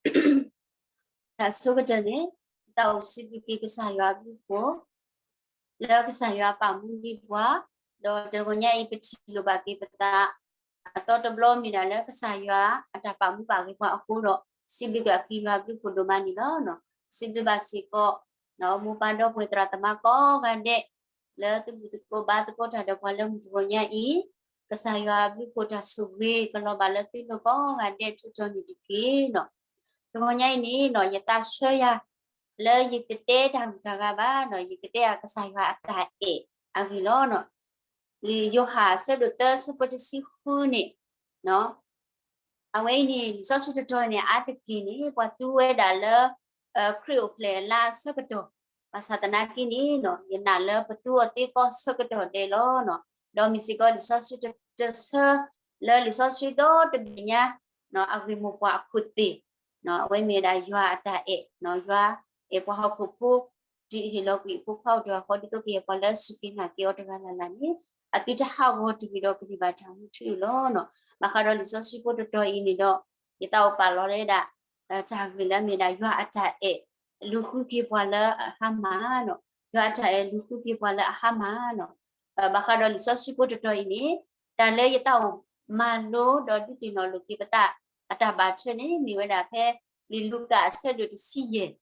တၢ်ဆိကတၢၢ်န့ၣ် တၢ်အိၣ်စံးဘျုးက့ၤကစၢ်ယွၤအဘျုးအဖှိၣ် လၢကစၢ်ယွၤပာ်မူဒံးပှၤ, ဒီးတဂီၤညါအံၤ ပထံၣ်လိာ်ဘၣ်က့ၤပသး အသီတဘျီမ့ၢ်ဒၣ်လၢကစၢ်ယွၤအတၢ်ပာ်မူဘၣ်က့ၤပှၤအဃိဒီး စံးဘျုးက့ၤအက့ၤယွၤအဘျုးအဖှိၣ်ဒိၣ်မးန့ၣ်လီၤ. စံးဘျုးဘၣ်စ့ၢ်ကီး မိၢ်ပၢ်ဒီပုၢ်ဝဲၢ်သရၣ်သမါကိးဂၤဒဲး လၢသုဘူၣ်သကိးဘါသကိးတၢ်ဒီးပှၤလၢမုၢ်တဂီၤညါအံၤ, ကစၢ်ယွၤအဘျုးအဖှိၣ်တၢ်ဆိၣ်ဂ့ၤကလီၤဘၣ်လၢသုလိၤကိးဂၤဒဲးထူးထူးန့ၣ်တက့ၢ်. တဂီၤညါအံၤန့ၣ် ယသးဆှၢယၤ လၢယတတဲတၢ်ဂုၤတၢ်ဂၤဘၣ်ဒီး ယကတဲအကစၢ်ယွၤအတၢ်အဲၣ်အဂ့ၢ်လီၤ. လံာ်ယိၤဟၣ်အဆၢဒိၣ်သၢဆၢဖိတဆံဃုန့ၣ် အဝဲအံၤန့ၣ် လံာ်စီဆှံတတီၤန့ၣ် အါတက့ၢ်န့ၣ် ပှၤသူဝဲဒၣ်လၢ ခရံာ်အိၣ်ဖျဲၣ်လါအဆၢကတီၢ်, ဘၣ်ဆၣ်သနာ်က့န့ၣ် ယနာ်လၢပသူအီၤသ့ကီၢ်ဆၢကတီၢ်ဒဲးလီၤ. ဒီးမ့ၢ်စ့ၢ်ကီးလံာ်စီဆှံတဆၢ လၢလံာ်စီဆှံဒီတဘ့ၣ်ညါ အဂ့ၢ်မိၢ်ပှၢ်အခိၣ်သ့ၣ်, အဝဲမ့ၢ်ဝဲဒၣ်ယွၤအတၢ်အဲၣ်, ယွၤအဲၣ်ပှၤဟီၣ်ခိၣ်ဖိ တုၤအဟ့ၣ်လီၤကွံာ်အဖိခွါအိၣ်တဂၤဃီ ဒ်သိးကယဲၢ်ပှၤလၢအစူၢ်က့ၤနာ်က့ၤအီၤတဂၤလၢ်လၢ်န့ၣ် အသုတဟးဂီၤတဂ့ၤဒီးကန့ၢ်ဘၣ်တၢ်မူထူအံၤလီၤ. ဘၣ်ဃးဒီးလံာ်စီဆှံဖိတတီၤအံၤန့ၣ်ဒီး ယသးအိၣ်ပာ်လီၤဝဲဒၣ် တၢ်ဂ့ၢ်လၢအမ့ၢ်ဒၣ်ယွၤအတၢ်အဲၣ် လူၤဃုက့ၤပှၤလၢအဟါမၢ်, ယွၤအတၢ်အဲၣ်လူၤဃုက့ၤပှၤလၢအဟါမၢ်. ဘၣ်ဃးဒီးလံာ်စီဆှံဖိတတီၤအံၤန့ၣ် တၢ်လၢယသးအိၣ်မၤလိဒီးဒုးသ့ၣ်နီၣ်လိာ်က့ၤပသး အတၢ်ဘၣ်ထွဲန့ၣ် မ့ၢ်ဝဲဒၣ်ဖဲ လံာ်လူၤကၣ်အဆၢဒိၣ်တဆံယဲၢ်,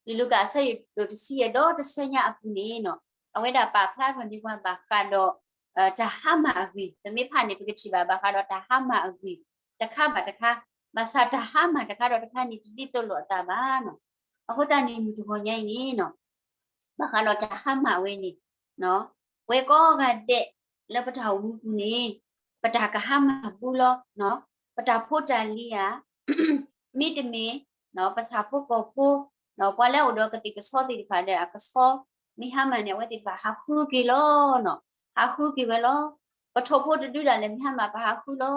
လံာ်လူၤကၣ်အဆၢဒိၣ်တဆံယဲၢ်ဒီတဆၢညါအပူၤန့ၣ် အဝဲဒၣ်ပာ်ဖျါထီၣ်န့ၢ်ပှၤဘၣ်ဃးဒီး တၢ်ဟါမၢ်အဂ့ၢ်, ပမ့ၢ်ဖးန့ၣ် ပကထံၣ်ဘၣ်ဘၣ်ဃးဒီးတၢ်ဟါမၢ်အဂ့ၢ် တခါဘၣ်တခါ, ဘၣ်ဆၣ်တၢ်ဟါမၢ်တခါဒီးတခါန့ၣ် တဒ်သိးလိာ်အသးဘၣ်. အဃိသတးန့ၣ် မုၢ်တဂီၤညါအံၤန့ၣ် ဘၣ်ဃးဒီးတၢ်ဟါမၢ်ဝဲန့ၣ် ပဝဲကိးဂၤဒဲးလၢပတၢ်အိၣ်မူပူၤန့ၣ် ပတၢ်ကဟါမၢ်ဘူးလီၤ. ပတၢ်ဖိတၢ်လံၤဧါ, မ့တမ့ၢ် ပဆၣ်ဖိကီၢ်ဖိ ပှၤလၢအအိၣ်ဒီးကသ့ၣ်ကဆီသ့ၣ်တဖၣ်ဒီးအကဆီ မ့ၢ်ဟါမၢ်န့ၣ် အဝဲသ့ၣ်တဖၣ်ဟးဃုက့ၤလီၤ. ဟးဃုက့ၤဝဲလီၤ. ပထိၣ်ဖိတဒုဒၣ်လဲာ်မ့ၢ်ဟါမၢ် ပဟးဃုလီ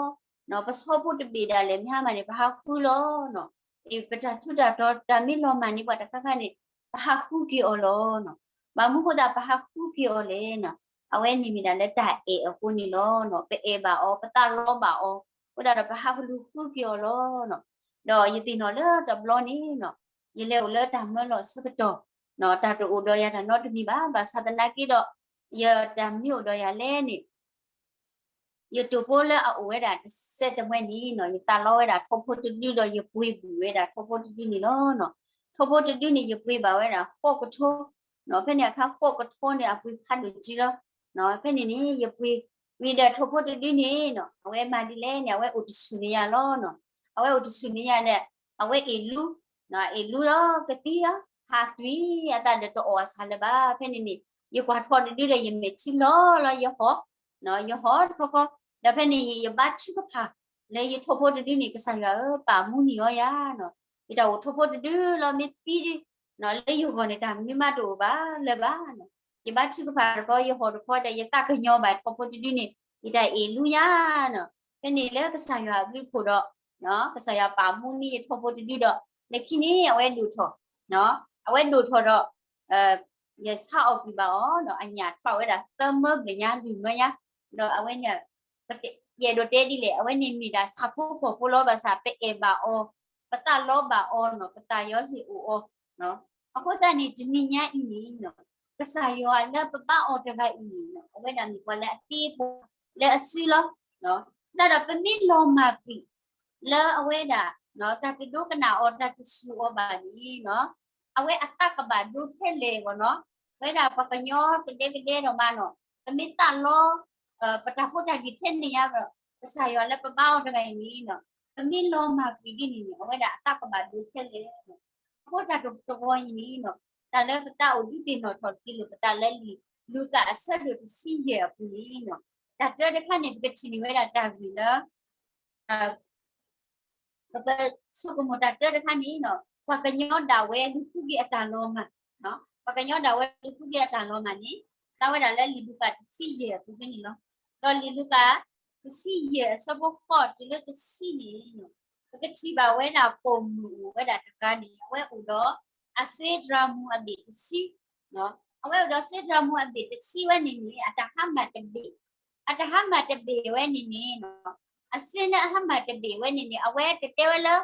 ၤ. ပဆီဖိတဘ့ၣ်ဒၣ်လဲာ်မ့ၢ်ဟါမၢ်န့ၣ် ပဟးဃုလီၤ. အ့ ပတၢ်ထူးတၢ်တီၤ တၢ်မ့ၢ်လီၤမၢ်န့ၢ်ပှၤတခါခါန့ၣ် ပဟးဃုက့ၤအီၤလီၤ. ဘၣ်မနုၤဃိသတးပဟးဃုက့ၤအီၤလဲၣ်န့ၣ်, အဝဲန့ၣ်မ့ၢ်ဒၣ်လၢတၢ်အဲၣ်အဃိန့ၣ်လီၤ. ပအဲၣ်ဘၣ်အီၤ ပသးလီဘၣ်အီၤ အဃိသတးဒီးပဟးလူၤဃုက့ၤအီၤလီၤ. ဒီးယသ့ၣ်နီၣ်လၢတဘျီန့ၣ် ယလဲၤအိၣ်လၢတၢ်မၢလီၤအဆၢကတီၢ်, တၢ်တအိၣ်ဒီးယၤတၢ်နီတမံၤဘၣ်, ဘၣ်ဆၣ်သနာ်က့ဒီး ယတၢ်မ့ၢ်အိၣ်ဒီးယၤလဲၣ်န့ၣ် ယတိာ်ဖိလၢအအိၣ်ဝဲဒၣ်တစဲးတမှဲန့ၣ် ယသးလီဝဲဒၣ်ထိၣ်ဖိတဒုဒီးယပှ့ၤဘၣ်ဝဲဒၣ်ထိၣ်ဖိတဒုန့ၣ်လီၤ. ထိၣ်ဖိတဒုန့ၣ် ယပှ့ၤဘၣ်ဝဲဒၣ်ဃိးကထိ, ဖဲန့ၣ်အခါဃိးကထိန့ၣ် အပှ့ၤဖးဒိၣ်ကံလီၤ. ဖဲန့ၣ်န့ၣ် ယပှ့ၤဝံၤဒီးထိၣ်ဖိတဒုန့ၣ် အဝဲမၤဒ်လဲၣ်န့ၣ် အဝဲအိၣ်တဆူၣ်န့ၢ်ယၤလီၤ. အဝဲအိၣ်တဆူၣ်န့ၢ်ယၤဒီး အဝဲအ့ၣ်လူ, အ့ၣ်လူဒီးကသံလီၤ, ဟးသွံၣ်အသးဒီးတအီၣ်အဆၣ်လၢၤဘၣ်. ဖဲန့ၣ်န့ၣ် ယကွၢ်ထီၣ်တဒုဒီးယမဲာ်ထံလီၤလီၤ ယဟီၣ်, ယဟီၣ်တခီခီ, ဒီးဖဲန့ၣ် ယဘါထုကဖၣ် လၢယထိၣ်ဖိတဒုန့ၣ် ကစၢ်ယွၤဧၢ ပာ်မူန့ၢ်အီၤယၤ, ယတၢ်အိၣ်ထိၣ်ဖိတဒုလီၤ မ့ၢ်သံဒု လၢယဂီၢ်န့ၣ် တၢ်မနုၤမးတအိၣ်ဘၣ်လၢၤဘၣ်. ယဘါထုကဖၣ်တခီ ယဟီၣ်တခီဒီး ယသးကညီၤဘၣ်ထိၣ်ဖိတဒုန့ၣ် ယတၢ်အ့ၣ်လူယၤန့ၣ်, ဖဲန့ၣ်လၢကစၢ်ယွၤအဘျုးအဖှိၣ်ဒီး ကစၢ်ယွၤပာ်မူန့ၢ်ယထိၣ်ဖိတဒုဒီး လၢခံန့ၣ် အဝဲဒိၣ်ထီၣ်, အဝဲဒိၣ်ထီၣ်ဒီး ယဆါအီၣ်ကွံာ်ဘၣ်အီၤဒီး အညၣ်ထွဲဝဲဒၣ်သၢမၢဘျဲၣ်ညါလွံၢ်မၢညါ, ဒီးအဝဲန့ၣ် ယအဲၣ်ဒိးတဲဒ်လဲၣ် အဝဲန့ၣ်မ့ၢ်ဒၣ်ဆၣ်ဖိကီၢ်ဖိလီၤ ဘၣ်ဆၣ်ပအဲၣ်ဘၣ်အီၤ, ပသးလီဘၣ်အီၤန့ၣ် ပသးယီၤစ့ၢ်အိၣ်အီၤ. အဃိသတးန့ၣ် တနံၤညါအံၤန့ၣ် ကစၢ်ယွၤလၢပဘါအီၤတဂၤအံၤန့ၣ် အဝဲဒၣ်မ့ၢ်ပှၤလၢအသ့ပှၤလၢအစုလီၤ. သတးဒီးပမ့ၢ်လီၤမၢ်ကွံာ် လၢအဝဲဒၣ် တၢ်တဒိကနၣ်အီၤ တၢ်တဆူၣ်အီၤဘၣ်န့ၣ် အဝဲအသးကဘၣ်ဒိထဲလဲၣ်ဂီၢ်န့ၣ်, အဝဲဒၣ်ပှၤကညီကဒဲကဒဲဒီးမးန့ၣ်, ပမ့ၢ်သးလီ ပတၢ်ဖိတၢ်လံၤထဲန့ၣ်ညါဒီး ကစၢ်ယွၤလၢပဘါအီၤတဂၤအံၤန့ၣ် ပမ့ၢ်လီၤမၢ်ကွံာ်ဒ်န့ၣ်န့ၣ် အဝဲဒၣ်အသးကဘၣ်ဒိထဲလဲၣ်. အဃိတၢ်တဂီၤအံၤန့ၣ် တၢ်လၢပသးအိၣ်ဒုးသ့ၣ်နီၣ်ထီၣ်က့ၤလိာ်ပသးလၢလံာ်လူၤကၣ်အဆၢဒိၣ်တဆံယဲၢ်အပူၤန့ၣ် တၢ်တၢတခါန့ၣ် ပကထံၣ်န့ၢ်ဝဲဒၣ်တၢ်ဂ့ၢ်လၢ ပကဆိကမိၣ်တၢ်တၢတခါန့ၣ် ပှၤကညီဒၣ်ဝဲလူၤဃုက့ၤအတၢ်လီၤမၢ်, ပှၤကညီဒၣ်ဝဲလူၤဃုက့ၤအတၢ်လီၤမၢ်န့ၣ် သးဝဲဒၣ်လၢလံာ်လူၤကၣ်တဆံယဲၢ်အပူၤဖဲန့ၣ်လီၤ. ဒီးလံာ်လူၤကၣ် တဆံယဲၢ်အဆၢဖိဃိးတုၤလၢတဆံန့ၣ် ပကထံၣ်ဘၣ်ဝဲဒၣ်ပိာ်မုၣ်အိၣ်ဝဲဒၣ်တဂၤန့ၣ် အဝဲအိၣ်ဒီး အစ့ဒြၣ်မူအဘ့ၣ်တဆံ, အဝဲအိၣ်ဒီးစ့ဒြၣ်မူအဘ့ၣ်တဆံဝဲန့ၣ်န့ၣ် အတၢ်ဟါမၢ်တဘ့ၣ်, အတၢ်ဟါမၢ်တဘ့ၣ်ဝဲန့ၣ်န့ၣ် အစ့လၢအဟါမၢ်တဘ့ၣ်ဝဲန့ၣ်န့ၣ် အဝဲတတဲဝဲလၢ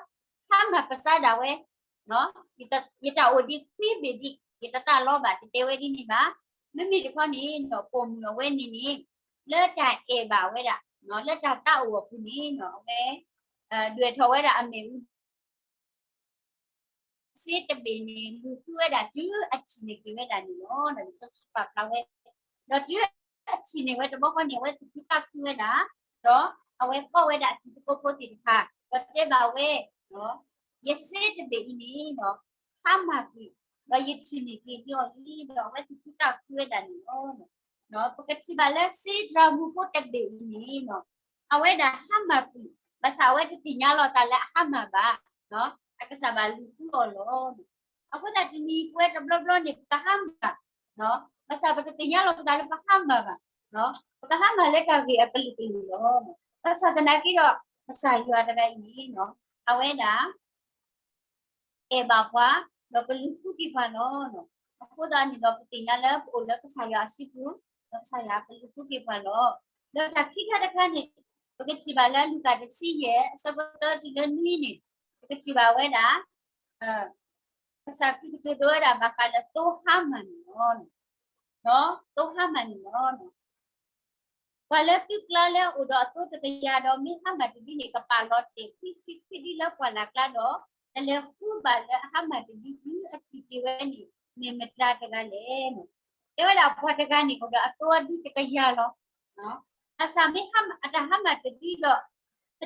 ဟ ဟါမၢ်ပစးဒၣ်ဝဲ, ယတၢ်အိၣ်ဒံးခွံဘ့ၣ်ဒံး ယတသးလီဘၣ် တတဲဝဲဒ်န့ၣ်ဘၣ်. မ့မ့ၢ်တခီန့ၣ်ဒီး ပိာ်မုၣ်အဝဲန့ၣ်န့ၣ် လၢတၢ်အဲၣ်ဘၣ်ဝဲဒၣ် လၢတၢ်သးအိၣ်အပူၤန့ၣ် အဝဲ ဒွဲၣ်ထီၣ်ဝဲဒၣ်အမဲာ်အူ စ့တဘ့ၣ်န့ၣ် လူၤဃုဝဲဒၣ်တုၤအထံၣ်န့ၢ်က့ၤဝဲဒၣ်န့ၣ်လီၤ. လံာ်စီဆှံပာ်ဖျါဝဲ, ဒီးတုၤအထံၣ်န့ၢ်ဝဲတဘျီဃီန့ၣ် အဝဲသူၣ်ခုသးခုဝဲဒၣ်, ဒီးအဝဲကိးဝဲဒၣ်အတံၤသကိးဖိသ့ၣ်တဖၣ် ဒီးတဲဘၣ်ဝဲ, ယစ့တဘ့ၣ်အံၤန့ၣ် ဟါမၢ်ကွံာ်, ဒီးယထံၣ်န့ၢ်က့ၤဒ်အီၤလံ ဒီးအဝဲသူၣ်ခုသးခုဝဲဒၣ်န့ၣ်လီၤ. ပကထံၣ်ဘၣ်လၢစ့ဒြၤမုၢ်ဖိတဘ့ၣ်အံၤန့ၣ် အဝဲဒၣ်ဟါမၢ်ကွံာ်, ဘၣ်ဆၣ်အဝဲတသ့ၣ်ညါလီၤအသးလၢအဟါမၢ်ဘၣ်, အကစၢ်ဘၣ်လူၤဃုအီၤလီၤ. အဃိသတးတနံၤပဝဲတဘျီဘျီန့ၣ် ပကဟါမၢ်, ဘၣ်ဆၣ်ပတသ့ၣ်ညါလီၤပသးလၢပဟါမၢ်ဘၣ်, ပကဟါမၢ်လၢတၢ်ဂ့ၢ်အကလုာ်ကလုာ်လီၤ. ဘၣ်ဆၣ်သနာ်က့ဒီး ကစၢ်ယွၤတဂၤအံၤန့ၣ် အဝဲဒၣ် အဲၣ်ဘၣ်ပှၤ, ဒီးကလူၤဃုက့ၤပှၤလီၤ. အဃိသတးန့ၣ်ဒီး ပသ့ၣ်ညါလၢပအိၣ်လၢကစၢ်ယွၤအစုပူၤ, ဒီးကစၢ်ယွၤကလူၤဃုက့ၤပှၤလီၤ. ဒီးတၢ်ခံခါတခါန့ၣ် ပကထံၣ်ဘၣ်လၢလူၤကၣ်တဆံယဲၢ် အဆၢဖိသၢတုၤလၢနွံန့ၣ် ပကထံၣ်ဘၣ်ဝဲဒၣ် ကစၢ်ခရံာ်ကတိၤဒိဝဲဒၣ်ဘၣ်ဃးလၢသိဟါမၢ်န့ၣ်လီၤ. သိဟါမၢ်န့ၣ်လီၤ. ပှၤလၢသုကျါလၢအအိၣ်ဒီးအသိတကယၤဒီးမ့ၢ်ဟါမၢ်တဒုန့ၣ် ကပာ်လီၤတဲာ်ခွံဆံခွံဒုလၢပှၢ်လၢ်ကျါဒီး တလဲၤဃုဘၣ်လၢအဟါမၢ်တဒုတုၤအထံၣ်က့ၤဝဲန့ၣ် မ့ၢ်မတၤတဂၤလဲၣ်. တဲဝဲဒၣ်ပှၤတဂၤန့ၣ် အိၣ်ဒီးအသိအဒုတကယၤလီၤ. ဘၣ်ဆၣ်မ့ၢ်အတၢ်ဟါမၢ်တဒုဒီး ပ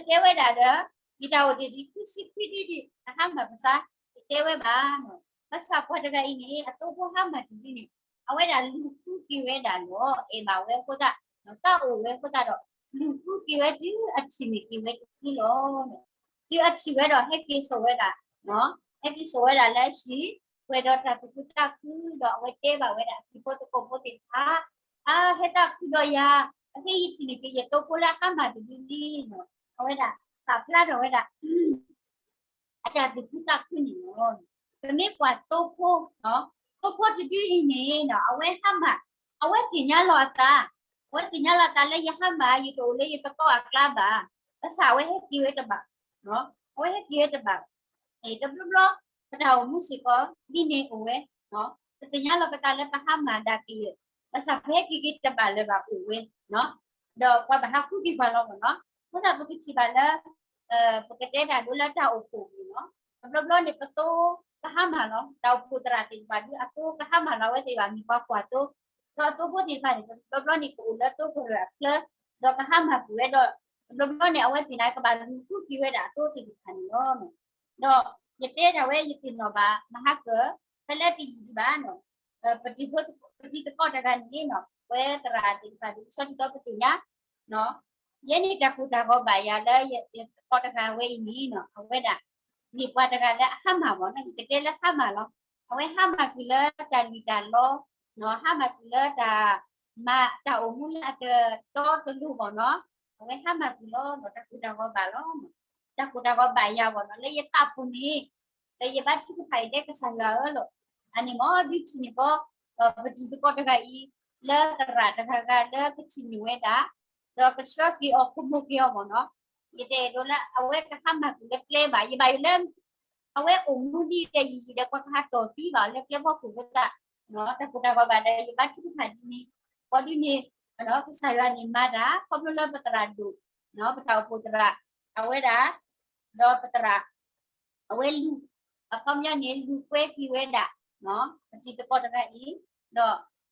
တဲဝဲဒၣ်ဒီး ယတၢ်အိၣ်ဒံးဒံးခွံဆံခွံဒုဒံး အဟါမၢ်ပသး တတဲဝဲဘၣ်. ဘၣ်ဆၣ်ပှၤတဂၤအံၤန့ၣ် အသိဖိဟါမၢ်တဒုန့ၣ် အဝဲဒၣ်လူၤဃုက့ၤဝဲဒၣ်လီၤ. အဲၣ်ဘၣ်ဝဲအဃိသတး, သးအိၣ်ဝဲအဃိသတးဒီး လူၤဃုက့ၤဝဲတုၤအထံၣ်န့ၢ်က့ၤဝဲတစုလီၤ. တုၤအထံၣ်ဝဲဒီးဟဲက့ၤစိာ်ဝဲဒၣ်, ဟဲက့ၤစိာ်ဝဲဒၣ်လၢအဟံၣ်, ပှဲၤဒီးတၢ်သူၣ်ခုသးခု ဒီးအဝဲတဲဘၣ်ဝဲဒၣ်အတံၤဖိသကိးဖိသ့ၣ်တဖၣ်, အါ ဟဲသးခုဒီးယၤ, အခဲအံၤယထံၣ်န့ၢ်က့ၤယသိဖိလၢအဟါမၢ်တဒုလံ. အဝဲဒၣ်ပာ်ဖျါထီၣ်ဝဲဒၣ် အတၢ်သူၣ်ခုသးခုန့ၣ်လီၤ. ပမ့ၢ်ကွၢ်သိဖိ, သိဖိတဒုအံၤန့ၣ် အဝဲဟါမၢ်, အဝဲသ့ၣ်ညါလီၤအသး, အဝဲသ့ၣ်ညါလီၤအသးလၢယဟါမၢ် ယတအိၣ်လၢယသကိးအကျါဘၣ်. ဘၣ်ဆၣ်အဝဲဟဲက့ၤဝဲတဘၣ်, အဝဲဟဲက့ၤဝဲတဘၣ်. တဘျီဘျီ ပတၢ်အိၣ်မူစ့ၢ်ကီး ဒ်န့ၣ်အိၣ်ဝဲ, ပသ့ၣ်ညါလီၤပသးလၢပဟါမၢ်ဒၣ်က့ၤ, ဘၣ်ဆၣ်ပဟဲက့ၤက့ၤတဘၣ်လၢၤဘၣ်အိၣ်ဝဲ ဒီးပှၤဘၣ်ဟးဃုက့ၤပှၤလီၤမ့ၢ်နီၤ. အဃိသတးပကထံၣ်ဘၣ်လၢ ပကတဲတၢ်ဒိလၢတၢ်အိၣ်ဖှိၣ်ပူၤနီၤ, တဘျီဘျီန့ၣ် ပသိကဟါမၢ်လီၤ, တၢ်အိၣ်ဖှိၣ်သရၣ်သ့ၣ်တဖၣ်ဒုး အသိကဟါမၢ်လီၤဝဲသ့ၣ်တဖၣ် မ့ၢ်ပှၤကွၢ်သိ, ဒီးအသိဖိသ့ၣ်တဖၣ်န့ၣ် တဘျီဘျီန့ၣ် ကအိၣ်လၢသိကရၢၢ်အချၢ, ဒီးကဟါမၢ်ကွံာ်ဝဲဒီး တဘျီဘျီန့ၣ် အဝဲသ့ၣ်န့ၣ် ကဘၣ်လူၤဃုက့ၤဝဲဒၣ်အသိသ့ၣ်တဖၣ်န့ၣ်လီၤ. ဒီးယတဲဒၣ်ဝဲ ယသ့ၣ်နီၣ်ဘၣ် မဟါကၢၢ် ဖဲလၢတယံာ်ဒံးဘၣ်နီၤ, ပတံၤသကိးတဂၤန့ၣ်နီၤ ပဝဲသရၣ်သ့ၣ်တဖၣ်ဒုး ကဆီတံသီပသ့ၣ်ညါ ယဲန့ၣ်တၢ်ကိၢ်တၢ်ဂီၤဘၣ်ယၤလၢယသကိးတဂၤဝဲအံၤန့ၣ်နီၤ အဝဲဒၣ် မ့ၢ်ပှၤတဂၤလၢအဟါမၢ်မ့ၢ်နီၤ, ယကတဲလၢဟါမၢ်လီၤ. အဝဲဟါမၢ်ကွံာ်လၢတၢ်လံၣ်တၢ်လီ, ဟါမၢ်ကွံာ်လၢတၢ်မၤတၢ်အိၣ်မူလၢအကတီတလိၤမ့ၢ်နီၤ, အဝဲဟါမၢ်ကွံာ်လီၤဒီး တၢ်ကိၢ်တၢ်ဂီၤဘၣ်လီၤ. တၢ်ကိၢ်တၢ်ဂီၤဘၣ်ယၤမ့ၢ်နီၤ လၢယသးပူၤန့ၣ် ဒီးယဘါထုကဖၣ်အံၤတဲကစၢ်ယွၤဧၢလီၤ. အန့ၣ်မ့ၢ်ဒုးထံၣ်န့ၢ်ဘီ ပတံၤသကိးတဂၤအံၤ လၢသရၣ်တဂၤဂၤလၢကထံၣ်န့ၢ်ဝဲဒၣ်, ဒီးကဆှၢက့ၤအီၤ ခိၣ်မိၢ်က့ၤအီၤမ့ၢ်နီၤ, ယတအဲၣ်ဒိးလၢအဝဲကဟါမၢ်ကွံာ်လၢကျဲဘၣ်, ယဘၣ်ယိၣ်လၢ အဝဲအိၣ်မူဒ်အံၤဒီး ယံာ်ယံာ်ဒီး ပှၤကဟးတီၢ်သံဘၣ်အီၤလၢကျဲဖီခိၣ်အဃိသတး, တၢ်ကိၢ်တၢ်ဂီၤဘၣ်ဒီး ယဘါထုကဖၣ်ဒ်န့ၣ်, ပှၤဒ်န့ၣ် ကစၢ်ယွၤန့ၣ်မၤတၢ် ခီဖျိလၢပသရၣ်ဒိၣ်, ပတၢ်အိၣ်ဖှိၣ်သရၣ် အဝဲဒၣ်, ဒီးပသရၣ် အဝဲလူၤ, အခီပညီန့ၣ် လူၤကွဲက့ၤဝဲဒၣ် ပတံၤသကိးတဂၤအံၤ, ဒီး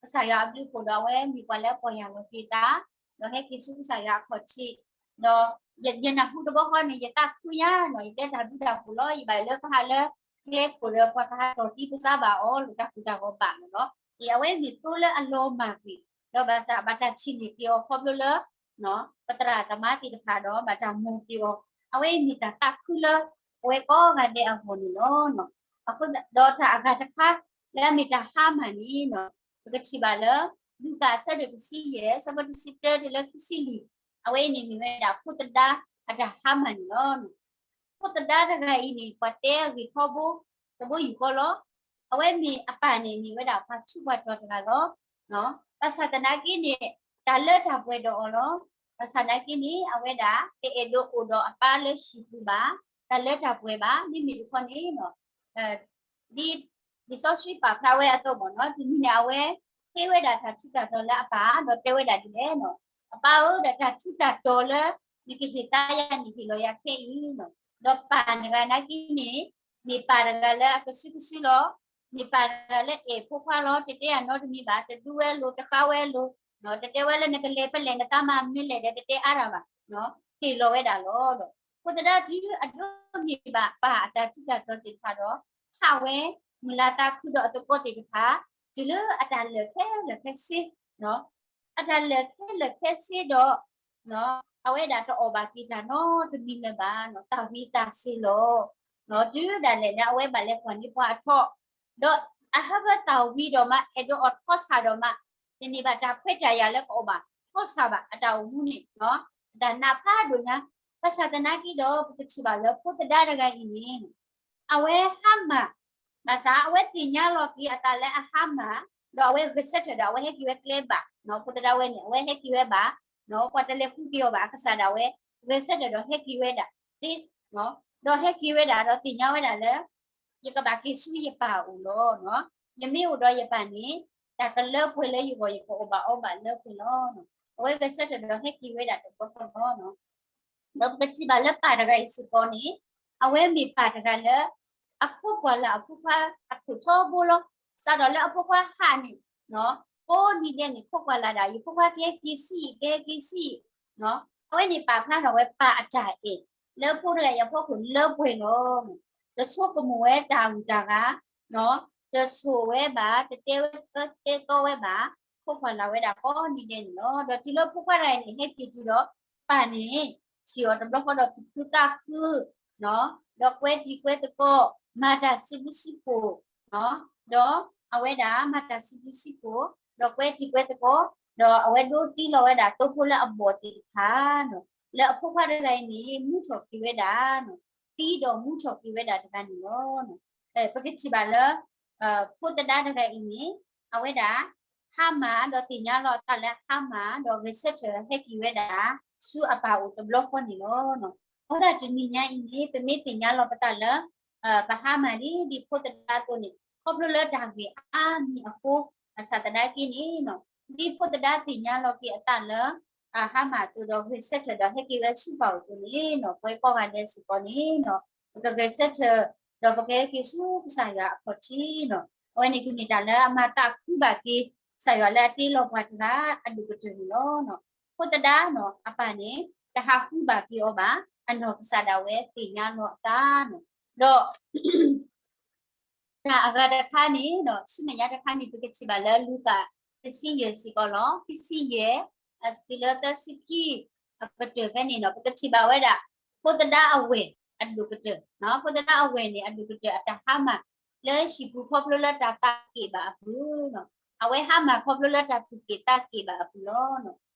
ကစၢ်ယွၤအဘျုးအဖှိၣ်ဒီး အဝဲမ့ၢ်ပှၤလၢပီၢ်ယၢ်လီၤက့ၤသး, ဒီးဟဲက့ၤဆူကစၢ်ယွၤအခီၣ်ထံး, ဒီးယနၢ်ဟူတဘျီဃီန့ၣ် ယသးခုညါနီၤ, ယတဲတၢ်ဘျုးတၢ်ဖှိၣ်လီၤ, ယဘၣ်ယိၣ်လၢကဟးလၢကျဲခိၣ်ဒီး ပှၤကဟးတီၢ်သံပစးဘၣ်အီၤလၢ တၢ်ကိၢ်တၢ်ဂီၤဘၣ်မ့ၢ်နီၤ, အဝဲမ့ၢ်သိလၢအလီၤမၢ်ကွံာ်, ဒီးဘၣ်ဆၣ်ဘၣ်တၢ်ထံၣ်န့ၢ်က့ၤအီၤခီဖျိလၢ ပသရၣ်သမါသ့ၣ်တဖၣ်ဒီး ဘၣ်တၢ်မိၢ်က့ၤအီၤ, အဝဲအံၤမ့ၢ်တၢ်သးခုလၢ ပဝဲကိးဂၤဒဲးအဂီၢ်န့ၣ်လီၤ. အဃိဒီးတၢ်အဂၤတခါ လၢအမ့ၢ်တၢ်ဟါမၢ်န့ၣ်, ပကထံၣ်ဘၣ်လၢ လူၤကၣ်အဆၢဒိၣ်တဆံယဲၢ် အဆၢဖိတဆံတၢတုၤလၢခံဆံလွံၢ်, အဝဲအံၤန့ၣ်မ့ၢ်ဝဲဒၣ်ဖိသဒါအတၢ်ဟါမၢ်န့ၣ်လီၤ. ဖိသဒါတဂၤအံၤန့ၣ် ပှၤတဲအဂ့ၢ်ထီဘိ တဘိယူၢ်ဃီလီၤ. အဝဲမ့ၢ်အပၢ်န့ၣ် မ့ၢ်ဝဲဒၣ်ပှၤထူးပှၤတီၤတဂၤလီၤ. ဘၣ်ဆၣ်သနာ်က့န့ၣ် တၢ်လၢတၢ်ပှဲၤဒီးအီၤလီၤ. ဘၣ်ဆၣ်သနာ်က့န့ၣ် အဝဲဒၣ် တအဲၣ်ဒိးအိၣ်ဒီးအပၢ်လၢဟံၣ်ပူၤဘၣ်. တၢ်လၢတၢ်ပှဲၤဘၣ်, မ့မ့ၢ်တခီန့ၣ် ဒ်လံာ်စီဆှံပာ်ဖျါဝဲအသိးမ့ၢ်နီၤ, တနံၤန့ၣ် အဝဲဟ့ၣ်ဝဲဒၣ်တၢ်ထူးတၢ်တီၤလၢအပၢ် ဒီးတဲဝဲဒၣ်ဒ်လဲၣ်နီၤ, အပၢ်ဧၢ, ဒီးတၢ်ထူးတၢ်တီၤလၢ နကဟ့ၣ်သါယၤန့ၣ် ဟ့ၣ်လီၤယၤခဲအံၤနီၤ, ဒီးပၢ်တဂၤနာ်က့န့ၣ် မ့ၢ်ပၢ်တဂၤလၢအကစုကစုလီၤ, မ့ၢ်ပၢ်တဂၤလၢအဲၣ်ဖိခွါလီၤ, တတဲအနီတမံၤဘၣ်, တဒူဝဲလိၤ တဃါဝဲလိၤ, တတဲဝဲလၢနကလဲၤဖဲလဲၣ် နသးမၤမနုၤလဲၣ်ဒီး တတဲအါတၢ်ဘၣ်, ဟ့ၣ်လီၤဝဲဒၣ်လီၤဒီး ဖိသဒါတုၤအဒိးန့ၢ်ဘၣ်ပၢ်အတၢ်ထူးတၢ်တီၤသ့ၣ်တဖၣ်ဒီး ဟးဝဲ မုၢ်လၢ်သးခုဒီးအသကိးသ့ၣ်တဖၣ် တုၤလၢအတၢ်လၢာ်ခဲလၢာ်ခဲဆ့ အတၢ်လၢာ်ခဲလၢာ်ခဲဆ့ဒီး အဝဲဒၣ်တအီၣ်ဘၣ်က့ၤတၢ်နီတမံၤလၢၤဘၣ်, သၣ်ဝံၤသးစ့ၤလီၤ. တုၤဒၣ်လဲာ်လၢအဝဲဘၣ်လဲၤကွၢ်န့ၢ်ပှၤအထီ, ဒီးအဟၢဖၢသၣ်ဝံၤဒီးမး အဲၣ်ဒိးအီၣ်ထီၣ်ဆၣ်ဒီးမး, တန့ၢ်ဘၣ်တၢ်ခွဲးတၢ်ယာ်လၢကအီၣ်ဘၣ်ထီၣ်ဆၣ်ဘၣ်, အတၢ်အိၣ်မူန့ၣ် အတၢ်နးဖးဒိၣ်ညါ, ဘၣ်ဆၣ်သနာ်က့ဒီး ပကထံၣ်ဘၣ်လၢဖိသဒါတဂၤအံၤန့ၣ် အဝဲဟါမၢ်, ဘၣ်ဆၣ်အဝဲသ့ၣ်ညါလီၤက့ၤအသးလၢအဟါမၢ်, ဒီးအဝဲဂဲၤဆၢထၢၣ်ဒီး အဝဲဟဲက့ၤဝဲကျဲဘၣ်, ဖိသဒါဝဲန့ၣ် အဝဲဟဲက့ၤဝဲဘၣ်, ပှၤတလဲၤဃုက့ၤအီၤဘၣ်, အကစၢ်ဒၣ်ဝဲ ဂဲၤဆၢထၢၣ်ဒီးဟဲက့ၤဝဲဒၣ်, ဒီးဟဲက့ၤဝဲဒၣ်ဒီးသ့ၣ်ညါဝဲဒၣ်လၢ ယကဘၣ်က့ၤဆူယပၢ်အအိၣ်လီၤ. ယမ့ၢ်အိၣ်ဒီးယပၢ်န့ၣ် တၢ်ကလၢပှဲၤလၢယဂီၢ် ယကအီၣ်ဘၣ်အီဘၣ်လၢပှဲၤလီၤ. အဝဲဂဲၤဆၢထၢၣ်ဒီးဟဲက့ၤဝဲဒၣ်တဘျီဃီလီၤ. ဒီးပကထံၣ်ဘၣ်လၢပၢ်တဂၤအံၤစ့ၢ်ကီးန့ၣ် အဝဲမ့ၢ်ပၢ်တဂၤလၢ အခိးကွၢ်လၢ်အဖိခွါအခိၣ်ထီဘိလီၤ. စးထီၣ်လၢအဖိခွါဟးန့ၣ် ကိးနံၤဒဲးန့ၣ် ခိးကွၢ်လၢ်ဒၣ် ယဖိခွါကဟဲက့ၤဆံးအံၤ ကဟဲက့ၤဆံးအံၤ, အဝဲန့ၣ်ပာ်ဖျါထီၣ်ဝဲပၢ်အတၢ်အဲၣ် လၢဖိတဂၤအံၤအဖီခိၣ်လၢပှဲၤလီၤ. တဆိကမိၣ်ဝဲတၢ်ဂုၤတၢ်ဂၤ, တဆိၣ်ဝဲဘၣ်, တတဲဝဲတဲသီဝဲဘၣ်, ခိးကွၢ်လၢ်ဝဲဒၣ်ကိးနံၤဒဲးန့ၣ်လီၤ. ဒီးတုၤလၢဖိခွါတဂၤအံၤန့ၣ် ဟဲက့ၤတုၤဒီး ပၢ်န့ၣ် ထံၣ်အီၤတဘျီဃီဒီးသူၣ်ခုသးခု ဒီးကွဲတံၤကွဲသကိး, မၤတၢ်စံးဘျုးစံးဖှိၣ်, ဒီးအဝဲဒၣ်မၤတၢ်စံးဘျုးစံးဖှိၣ်, ဒီးကွဲတံၤကွဲသကိး, ဒီးအဝဲဒိးသံလီၤဝဲဒၣ်သိဖိလၢအဘီၣ်သ့ၣ်တဖၣ်, လၢအဖိခွါတဂၤအံၤန့ၣ် မူထီၣ်က့ၤဝဲဒၣ်, သံဒီးမူထီၣ်က့ၤဝဲဒၣ်တဂၤန့ၣ်လီၤ. ပကထံၣ်ဘၣ်လၢ ဖိသဒါတဂၤအံၤန့ၣ် အဝဲဒၣ် ဟါမၢ်ဒီးသ့ၣ်ညါလီၤအသးလၢဟါမၢ် ဒီးဂဲၤဆၢထၢၣ်ဟဲက့ၤဝဲဒၣ် ဆူအပၢ်အိၣ်တဘျီဃီန့ၣ်လီၤ. အဃိသတးတနံၤညါအံၤန့ၣ် ပမ့ၢ်သ့ၣ်ညါလီၤပသးလၢ ပဟါမၢ်လံဒ်ဖိသဒါအသိးန့ၣ် ခီဖျိလၢတၢ်ဂ့ၢ်အါမံၤအဃိ ဘၣ်ဆၣ်သနာ်က့န့ၣ် ဒ်ဖိသဒါသ့ၣ်ညါလီၤက့ၤအသးလၢ ဟါမၢ်အသိးဒီးဂဲၤဆၢထၢၣ်ဒီးဟဲက့ၤဝဲဆူပၢ်အိၣ်အသိးန့ၣ် ပဝဲကိးဂၤဒဲးစ့ၢ်ကီးန့ၣ် ပကဂဲၤဆၢထၢၣ် ဒီးပကဟဲက့ၤဆူကစၢ်ယွၤအခီၣ်ထံးန့ၣ် အဝဲန့ၣ်ကမ့ၢ်တၢ်လၢအမၤသးခုဘၣ်က့ၤ ကစၢ်ယွၤလၢအတ့လီၤပှၤတဂၤအဒိၣ်ကတၢၢ်န့ၣ်လီၤ. ဖိသဒါန့ၣ် အပၢ်န့ၣ် တဟးဃုဘၣ်က့ၤအီၤဘၣ်, အနီၢ်ကစၢ်ဒၣ်ဝဲသ့ၣ်ညါလီၤအသးန့ၣ် ဒီး တၢ်အဂၤတခါန့ၣ် ဆူမဲာ်ညါတခါန့ၣ် ပကထံၣ်ဘၣ်လၢလူၤကၣ် ခံဆံယဲၢ်စ့ၢ်ကီးလီၤ. ခံဆံယဲၢ် တုၤလၢသၢဆံခံ အကတၢၢ်ဖဲန့ၣ် ပကထံၣ်ဘၣ်ဝဲဒၣ် ဖိသဒါအဝဲၢ်အဒိၣ်ကတၢၢ်, ဖိသဒါအဝဲၢ်န့ၣ် အဒိၣ်ကတၢၢ်အတၢ်ဟါမၢ် လၢဟံၣ်ပူၤခီဖျိလၢတၢ်သးက့ၣ်ဘၣ်အပူၤ, အဝဲဟါမၢ်ခီဖျိလၢတၢ်သူၣ်က့ၣ်သးက့ၣ်ဘၣ်အပူၤလီၤ.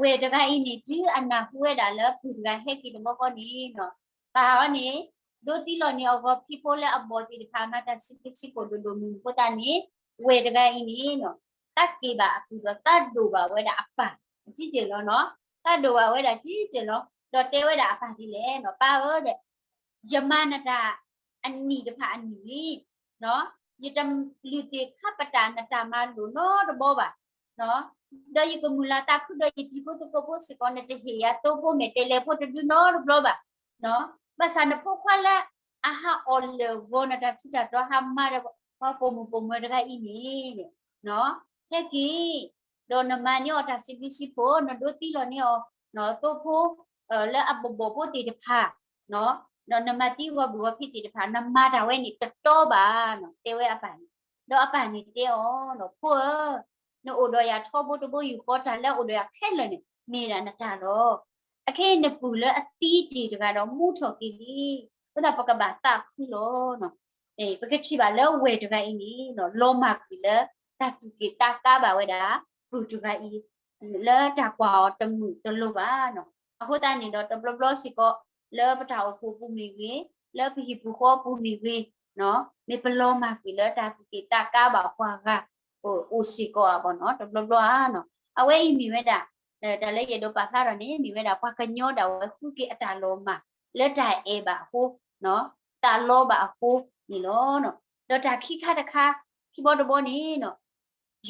ဝဲၢ်တဂၤအံၤန့ၣ် တုၤအနၢ်ဟူဝဲဒၣ်လၢပုၢ်တဂၤဟဲက့ၤတဘျီဃီန့ၣ် ပၢ်အီၤန့ၣ် ဒိးသံလီၤန့ၢ်အဂီၤဖံးဖိလၢအဘီၣ်သ့ၣ်တဖၣ် မၤတၢ်စံးဘျုးစံးဖှိၣ်ဒိၣ်ဒိၣ်မုၢ်မုၢ်အဃိသတးန့ၣ် ဝဲၢ်တဂၤအံၤန့ၣ် သးက့ၣ်ဘၣ်အပူၤဒီးသးဒိၣ်ဘၣ်ဝဲဒၣ်အပၢ် အကြီးကျယ်လီၤ. သးဒိၣ်ဘၣ်ဝဲဒၣ်ကြီးကျယ်လီၤ. ဒီးတဲဝဲဒၣ်အပၢ်ဒ်လဲၣ်, ပၢ်ဧၢ, ယမၤနတၢ်အနံၣ်တဖၣ်အနံၣ်လံ ယတလုၢ်သ့ၣ်ခါပတာ်နတၢ်မၤလိာ်နီတဘျီဘၣ်. ဒီးယကမုၢ်လၢ်သးခုဒီးယတံၤဖိသကိးဖိစ့ၢ်ကီး နတဟ့ၣ်ယၤသိဖိမဲာ်တဲးလဲးဖိတဒုနီတဘျီဘၣ်. ဘၣ်ဆၣ်နဖိခွါလၢအဟးအီၣ်လၢာ်ဂီၤနတၢ်ထူးတၢ်တီၤ ဟးမၤဒီးပှၤပိာ်မုၣ်ပိာ်မၢၤတဂၤအံၤန့ၣ် ဟဲက့ၤ ဒီးနမၤန့ၢ်အီၤတၢ်စံးဘျုးစံးဖှိၣ် နဒိးသံလီၤန့ၢ်အီၤ သိဖိ လၢအဘီၣ်ဘီၣ်ဖိသ့ၣ်တဖၣ် ဒီးနမၤသံဂီၤဘုၣ်ဂီၤဖံးသ့ၣ်တဖၣ် နမၤတၢ်ဝဲန့ၣ်တတီဘၣ် တဲဝဲအပၢ်န့ၣ်. ဒီးအပၢ်န့ၣ်တဲအီၤ ဖိဧၢ, နအိၣ်ဒီးယၤထီဘိတဘိယူၢ်ဃီ တၢ်လၢအအိၣ်ဒီးယၤခဲလၢာ်န့ၣ် မ့ၢ်ဒၣ်နတၢ်လီၤ. အခဲအံၤနပုၢ်လၢအသံတ့ၢ်တဂၤဒီးမူထီၣ်က့ၤလံ. အဃိသတးပကဘၣ်သးခုလီၤ. ပကထံၣ်ဘၣ်လၢဝဲၢ်တဂၤအံၤန့ၣ် လီၤမၢ်ကွံာ်လၢ တၢ်သူၣ်က့ၣ်သးကါဘၣ်ဝဲဒၣ် ပုၢ်တဂၤအံၤ လၢတၢ်ကွၢ်အီၤတမုာ်တလိၤဘၣ်. အဃိသတးန့ၣ်ဒီးတဘျီဘျီစ့ၢ်ကီး လၢပတၢ်အိၣ်ဖှိၣ်ပူၤမ့ၢ်ဂ့ၤ, လၢပဟံၣ်ပူၤဃီပူၤမ့ၢ်ဂ့ၤ, မ့ၢ်ပလီၤမၢ်ကွံာ်လၢတၢ်သူၣ်က့ၣ်သးကါဘၣ်ပှၤဂၤ အိၣ်စ့ၢ်ကီးဧါဘၣ်နီၤ တဘျီဘျီဧါ. အဝဲအံၤမ့ၢ်ဝဲဒၣ် တၢ်လၢယအဲၣ်ဒိးပာ်ဖျါထီၣ်န့ၣ် မ့ၢ်ဝဲဒၣ်ပှၤကညီဒၣ်ဝဲဃုက့ၤအတၢ်လီၤမၢ် လၢတၢ်အဲၣ်ဘၣ်အဃိ သးလီဘၣ်အဃိန့ၣ်လီၤ. ဒီးတၢ်ခံခါတခါ ခံဘီတဘီန့ၣ်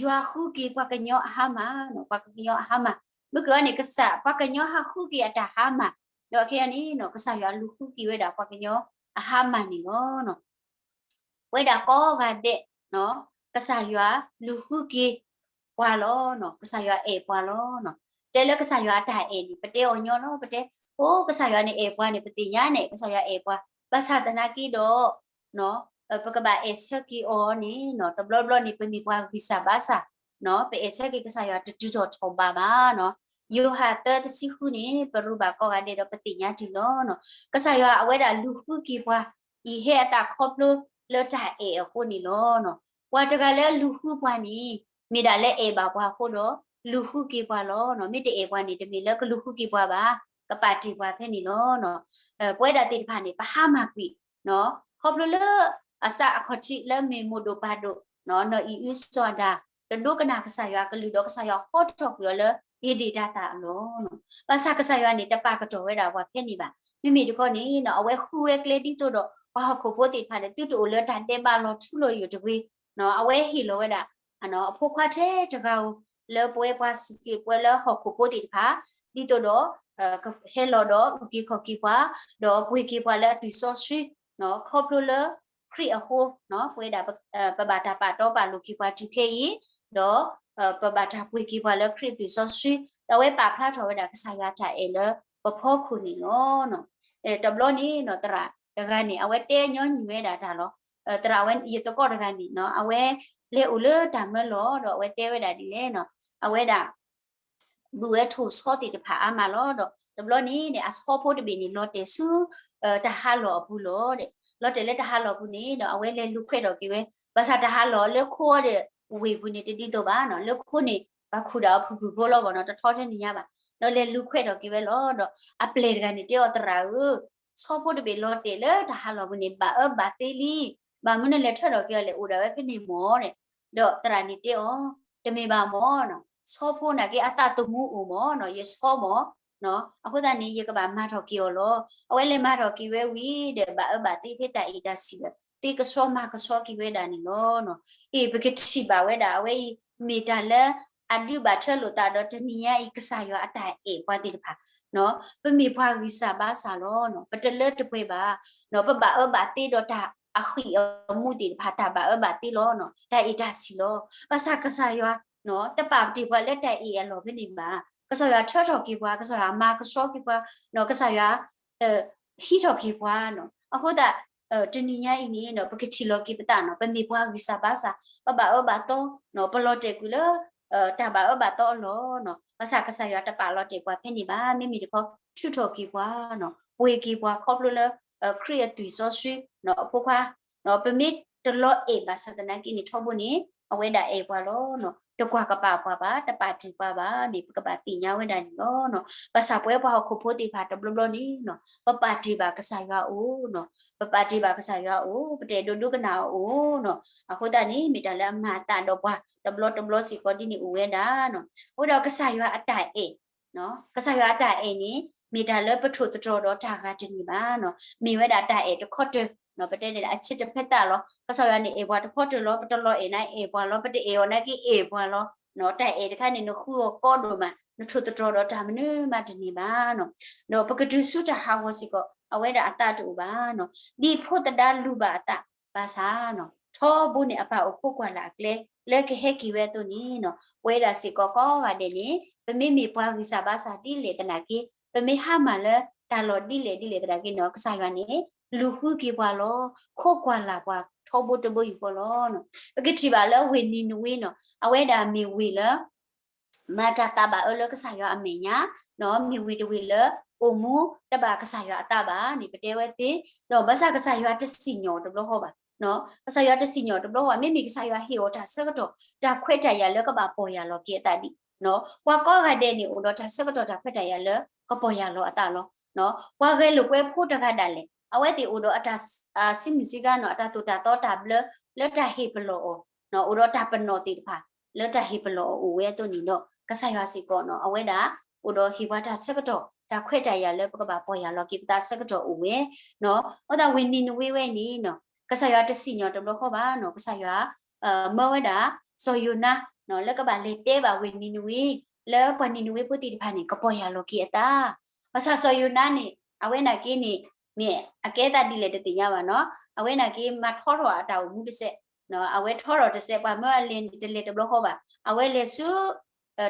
ယွၤဃုက့ၤပှၤကညီအဟါမၢ်, ပှၤကညီအဟါမၢ်, မ့ၢ်ကန့ၣ် ကစၢ်ပှၤကညီဟးဃုက့ၤအတၢ်ဟါမၢ်, ဒီးခဲအံၤန့ၣ် ကစၢ်ယွၤလူၤဃုက့ၤဝဲဒၣ်ပှၤကညီအဟါမၢ်န့ၣ်လီၤ. ပဝဲဒၣ်ကိးဂၤဒဲး ကစၢ်ယွၤလူၤဃုက့ၤပှၤလီၤ. ကစၢ်ယွၤအဲၣ်ပှၤလီၤ. တဲလၢကစၢ်ယွၤအတၢ်အဲၣ်န့ၣ် ပတဲအီၤညီလီၤ. ပတဲ, အိ ကစၢ်ယွၤန့ၣ်အဲၣ်ပှၤန့ၣ် ပသ့ၣ်ညါန့ၣ် ကစၢ်ယွၤအဲၣ်ပှၤ, ဘၣ်ဆၣ်သနာ်က့ဒီး ပကဘၣ်အဲၣ်ဆၢက့ၤအီၤန့ၣ် တဘျီဘျီန့ၣ် ပမ့ၢ်ပှၤဂံၢ်စၢ်ဘါစၢ်, ပအဲၣ်ဆၢက့ၤကစၢ်ယွၤတတုၤထီၣ်ထီၣ်ဘးဘၣ်. ယိၤဟၣ်သၢတဆံဃုန့ၣ် ပရူးဘၣ်ကိးဂၤဒဲးဒီးပသ့ၣ်ညါတုၤလီၤ. ကစၢ်ယွၤအဝဲဒၣ်လူၤဃုက့ၤပှၤ အံၤဟဲအသးခီဖျိလၢတၢ်အဲၣ်အဃိန့ၣ်လီၤ. ပှၤတဂၤလၢလူၤဃုပှၤန့ၣ် မ့ၢ်ဒၣ်လၢအဲၣ်ဘၣ်ပှၤအဃိဒီး လူၤဃုက့ၤပှၤလီၤ. မ့ၢ်တအဲၣ်ပှၤန့ၣ် တမ့ၢ်လၢကလူၤဃုက့ၤပှၤဘၣ်, ကပာ်တ့ၢ်ပှၤဖဲန့ၣ်လီၤ. ပဝဲဒၣ်သ့ၣ်တဖၣ်န့ၣ် ပဟါမၢ်ကွံာ် ခီဖျိလၢ အစးအခီၣ်ထံးလၢမ့ၢ်မိၢ်ဒိၣ်ပၢ်ဒိၣ် နီၢ်အံၣ်အုစီၤဒၤ တဒိကနၣ်ကစၢ်ယွၤအကလုၢ်ဒီး ကစၢ်ယွၤဟီထီၣ်ကွံာ်အီၤလၢဧ့ဒ့ၣ်တၤသၣ်အလီၢ်. ဘၣ်ဆၣ်ကစၢ်ယွၤန့ၣ် တပာ်ကတီၢ်ဝဲဒၣ်ပှၤဖဲန့ၣ်ဘၣ်. မ့မ့ၢ်တခီန့ၣ် အဝဲဃုဝဲကျဲဒ်သိးဒီး ပှၤဟီၣ်ခိၣ်ဖိသ့ၣ်တဖၣ်န့ၣ် သုတအိၣ်လၢတၢ်ဒဲးဘးလီၤထူလီၤယိာ်တဂ့ၤ, အဝဲဟ့ၣ်လီၤဝဲဒၣ် အဖိခွါထဲတဂၤဧိၤ လၢပဝဲပှၤစူၢ်က့ၤပဝဲလၢဟီၣ်ခိၣ်ဖိသ့ၣ်တဖၣ် ဒ်သိးဒီး ကဟဲလီၤဒီးအုၣ်က့ၤခီၣ်က့ၤပှၤ ဒီးပှ့ၤက့ၤပှၤလၢအသွံၣ်စီဆှံ ခီဖျိလၢခရံာ်အဃိ ပဝဲဒၣ် ပဘၣ်တၢ်ပာ်တီပာ်လိၤက့ၤပှၤတုၤခဲအံၤ ဒီး ပဘၣ်တၢ်ပှ့ၤက့ၤပှၤလၢခရံာ်အသွံၣ်စီဆှံ ဒီးအဝဲပာ်ဖျါထီၣ်ဝဲဒၣ်ကစၢ်ယွၤတၢ်အဲၣ်လၢပဖီခိၣ်န့ၣ်လီၤ. တဘျီန့ၣ် သရၣ်တဂၤန့ၣ် အဝဲတဲညီနုၢ်ဝဲဒၣ်တၢ်လီၤ. သရၣ်ဝဲ ယသကိးတဂၤန့ၣ် အဝဲလဲၤအိၣ်လၢတၢ်မၢလီၢ်ဒီး အဝဲတဲဝဲဒၣ်ဒ်လဲၣ် အဝဲဒၣ် ဘုၣ်ဝဲထိၣ်ဆီသ့ၣ်တဖၣ်အါမးလီၤ. ဒီးတဘျီန့ၣ်န့ၣ် အဆီဖိတဘ့ၣ်န့ၣ် လီၤတဲာ်ဆူ တၢ်ဟးလီၢ်အပူၤလီၤ. လီၤတဲာ်လၢတၢ်ဟးလီၢ်ပူၤန့ၣ်ဒီး အဝဲလဲၤလူၤခွဲးထီၣ်က့ၤဝဲ, ဘၣ်ဆၣ်တၢ်ဟးလီၢ်လၢခိအီၤဒီး ဝ့ၢ်ပူၤန့ၣ်တဒ်သိးဘၣ်နီၤ, လၢခိန့ၣ် ပှၤခူၣ်ဒၣ်အီၤဖုၣ်ဖုၣ်ဖိလီၤဘၣ်နီၤ, တထီထဲန့ၣ်ညါဘၣ်. ဒီးလဲၤလူၤခွဲးထီၣ်က့ၤဝဲလီၤ. ဒီးအပျဲၢ်တဂၤန့ၣ်တဲအီၤ သရၣ်ဧၢ, ဆီဖိတဘ့ၣ်လီၤတဲာ်လၢတၢ်ဟးလီၢ်ပူၤန့ၣ် ဘၣ်အၢဘၣ်သီလံ, ဘၣ်မနုၤလဲၤထၢထီၣ်က့ၤအီၤလဲၣ်, အိၣ်ဒၣ်ဝဲဖဲန့ၣ်မၢ်ဒီး, ဒီးသရၣ်န့ၣ်တဲအီၤ, တမ့ၢ်ဘၣ်မၢ်နီၤ, ဆီဖိနာ်က့အသးသမူအိၣ်မၢ်နီၤ, ယဆီမၢ် အဃိသတးန့ၣ် ယကဘၣ်မၤထီၣ်က့ၤအီၤလီၤ. အဝဲလဲၤမၤထီၣ်က့ၤဝဲဝံၤဒီး ဘၣ်အၢဘၣ်သီထဲတၢ်အ့ၣ်တၢ်ဆံၣ်ဒီး သ့ကဆှီမၤကဆှီက့ၤဝဲဒၣ်န့ၣ်လီၤ. အ့ၣ် ပကထံၣ်ဘၣ်ဝဲဒၣ် အဝဲအံၤ မ့ၢ်တၢ်လၢအဒုးဘၣ်ထွဲလိာ်သးဒီး တနံၤညါအံၤ ကစၢ်ယွၤအတၢ်အဲၣ်ပှၤသ့ၣ်တဖၣ် ပမ့ၢ်ပှၤဂံၢ်စၢ်ဘါစၢ်လီၤ. ပတလၢတပှဲၤဘၣ်. ပဘၣ်အၢဘၣ်သီဒီးတၢ်အဃံၢ်အမူသ့ၣ်တဖၣ် တၢ်ဘၣ်အၢဘၣ်သီလီၤ. တၢ်အ့ၣ်တၢ်ဆံၣ်လီၤ. ဘၣ်ဆၣ်ကစၢ်ယွၤ တပာ်တ့ၢ်ပှၤလၢတၢ်အ့ၣ်အလီၢ်ဖဲန့ၣ်ဘၣ်. ကစၢ်ယွၤထၢထီၣ်က့ၤပှၤ, ကစၢ်ယွၤမၤကဆှီက့ၤပှၤ, ကစၢ်ယွၤ ဟံးထီၣ်က့ၤပှၤနီၤ. အဃိသတး တနံၤညါအံၤန့ၣ်နီၤ ပကထံၣ်လီၤက့ၤပသးနီၤ, ပမ့ၢ်ပှၤဂံၢ်စၢ်ဘါစၢ်, ပဘၣ်အၢဘၣ်သီ, ပလီၤတဲာ်ကွံာ်လၢ တၢ်ဘၣ်အၢဘၣ်သီအလီၢ်နီၤ. ဘၣ်ဆၣ်ကစၢ်ယွၤတပာ်လီၤတဲာ်ပှၤဖဲန့ၣ်ဘၣ်. မ့မ့ၢ်တခီ ထုးထီၣ်က့ၤပှၤနီၤ, ပှ့ၤက့ၤပှၤခီဖျိလၢ ခရံာ်အသွံၣ်စီဆှံနီၤ အဖိခွါ ပမ့ၢ်တလီၤအဲၣ်ဘၣ်ဆၣ်သနာ်က့န့ၣ် ထီဘိန့ၣ် အဝဲဒၣ်အဲၣ်ပှၤလီၤ. တကွၢ်ကပာ်ပှၤဘၣ်, တပာ်တ့ၢ်ပှၤဘၣ်န့ၣ် ပကဘၣ်သ့ၣ်ညါဝဲဒၣ်န့ၣ်လီၤ. ဘၣ်ဆၣ်ပဝဲပှၤဟီၣ်ခိၣ်ဖိသ့ၣ်တဖၣ်တဘျီဘျီန့ၣ် ပပာ်တ့ၢ်ဘၣ်ကစၢ်ယွၤအအိၣ်, ပပာ်တ့ၢ်ဘၣ်ကစၢ်ယွၤအအိၣ်, ပတအဲၣ်ဒိးဒိကနၣ်အအိၣ်နီၤ. အဃိသတးန့ၣ် မ့ၢ်တၢ်လၢအမၤအသးဒီးပှၤ တဘျီတဘျီစ့ၢ်ကီးဒ်န့ၣ်အိၣ်ဝဲဒၣ်နီၤ. အဃိဒီးကစၢ်ယွၤအတၢ်အဲၣ် ကစၢ်ယွၤအတၢ်အဲၣ်န့ၣ် မ့ၢ်တၢ်လၢပထိၣ်သတြီၤဒီးတၢ်ဂၤတမံၤဘၣ်နီၤ. မ့ၢ်ဝဲဒၣ်တၢ်အဲၣ်တခီတၢၢ်နီၤ, ပတဲန့ၣ်လၢအဆံးတဖျၢၣ်သၣ်လီၤ. ကစၢ်ယွၤန့ၣ်အဲၣ်ပှၤတခီတၢၢ်လီၤ. ပတလီၤအဲၣ်နာ်က့အဲၣ်ပှၤလီၤ, ပတအဲၣ်အီၤနာ်က့အဲၣ်ပှၤလီၤ. တၢ်အဲၣ်တခါန့ၣ် နဃုအီၤကီဒိၣ်မး, နထိၣ်သတြီၤဒီးတၢ်မနုၤမးတန့ၢ်ဘၣ်နီၤ. ဒီးပကတုၤဆူတၢ်ဟးဂီၤစ့ၢ်ကီး အဝဲဒၣ်အသးတအိၣ်ဘၣ်နီၤ. ဒ်ဖိသဒါလူၤဘၣ်အသးဘၣ်ဆၣ်နီၤ, ထီဘိန့ၣ်အပၢ်အိၣ်ခိးကွၢ်လၢ်အကျဲ လၢကဟဲက့ၤဝဲအသိးန့ၣ်နီၤ, ပဝဲဒၣ်စ့ၢ်ကီးကိးဂၤဒဲးန့ၣ် ပမ့မ့ၢ်ပှၤဂံၢ်စၢ်ဘါစၢ်ဒ်လဲၣ်သနာ်က့, ပမ့ၢ်ဟါမၢ်လၢတၢ်လီၢ်ဒ်လဲၣ်ဒ်လဲၣ်သနာ်က့နီၤ, ကစၢ်ယွၤန့ၣ် လူၤဃုက့ၤပှၤလီၤ. ခိးကွၢ်လၢ်ပှၤထီဘိတဘိယူၢ်ဃီလီၤ. ပကထံၣ်ဘၣ်လၢဝ့ၢ်နံၤနဝ့နီၤ, အဝဲဒၣ်မ့ၢ်ဝ့ၢ်လၢ မၤတၢ်သးဘၣ်အၢလၢကစၢ်ယွၤအမဲာ်ညါ, မ့ၢ်ဝ့ၢ်တဝ့ၢ်လၢ အိၣ်မူတဘၣ်ကစၢ်ယွၤအသးဘၣ်န့ၣ် ပတဲဝဲသ့, ဒီးဘၣ်ဆၣ်ကစၢ်ယွၤတစံၣ်ညီၣ်တဘျီဃီဘၣ်. ကစၢ်ယွၤတစံၣ်ညီၣ်တဘျီဃီဘၣ်, မ့မ့ၢ်ကစၢ်ယွၤဟ့ၣ်အီၤတၢ်ဆၢကတီၢ် တၢ်ခွဲးတၢ်ယာ်လၢကဘၣ်ပီၢ်ယၢ်လီၤက့ၤအသးဒ်, ပှၤကိးဂၤဒဲးန့ၣ် အိၣ်ဒီးတၢ်ဆၢကတီၢ်တၢ်ခွဲးတၢ်ယာ်လၢကပီၢ်ယၢ်လီၤအသးလီၤ. ပှၤဂဲၤလိာ်ကွဲဖိတဂၤဒၣ်လဲာ် အဝဲသ့ၣ်အိၣ်ဒီးအတၢ်စံးမုၢ်စံးကါနီၤ, အတၢ်သိၣ်တၢ်သီတၢ်ဘျၢ လၢတၢ်ဟ့ၣ်ပလီၢ်အီၤ, အိၣ်ဒီးတၢ်ပနီၣ်သ့ၣ်တဖၣ် လၢတၢ်ဟ့ၣ်ပလီၢ်အီၤအိၣ်ဝဲအသိးန့ၣ်ဒီး ကစၢ်ယွၤစ့ၢ်ကီးနီၤ အဝဲဒၣ် အိၣ်ဒီးဟ့ၣ်ပှၤတၢ်ဆၢကတီၢ် တၢ်ခွဲးတၢ်ယာ်လၢပကဘၣ်ပီၢ်ယၢ်လီၤက့ၤပသးအဆၢကတီၢ်အိၣ်ဝဲ, အဃိသတးဝ့ၢ်နံၤနဝ့ဝဲအံၤန့ၣ် ကစၢ်ယွၤတစံၣ်ညီၣ်တဘျီဃီဘၣ်, ကစၢ်ယွၤ မၢဝဲဒၣ် စီၤယိၤနါ လၢကဘၣ်လဲၤတဲဘၣ်ဝ့ၢ်နံၤနဝ့, လၢပှၤနံၤနဝ့ဖိသ့ၣ်တဖၣ်န့ၣ် ကပီၢ်ယၢ်လီၤက့ၤအသး, ဘၣ်ဆၣ်စီၤယိၤနါန့ၣ် အဝဲနာ်က့န့ၣ် မ့ၢ်အကဲသးဒ်လဲၣ်တသ့ၣ်ညါဘၣ်နီၤ, အဝဲနာ်က့မၤထီထီၣ်အတၢ်အိၣ်မူတစဲး, အဝဲထီထီၣ်တစဲး ပှၤမၢအလဲၤတလဲၤတဘျီဃီဘၣ်, အဝဲလဲၤဆူ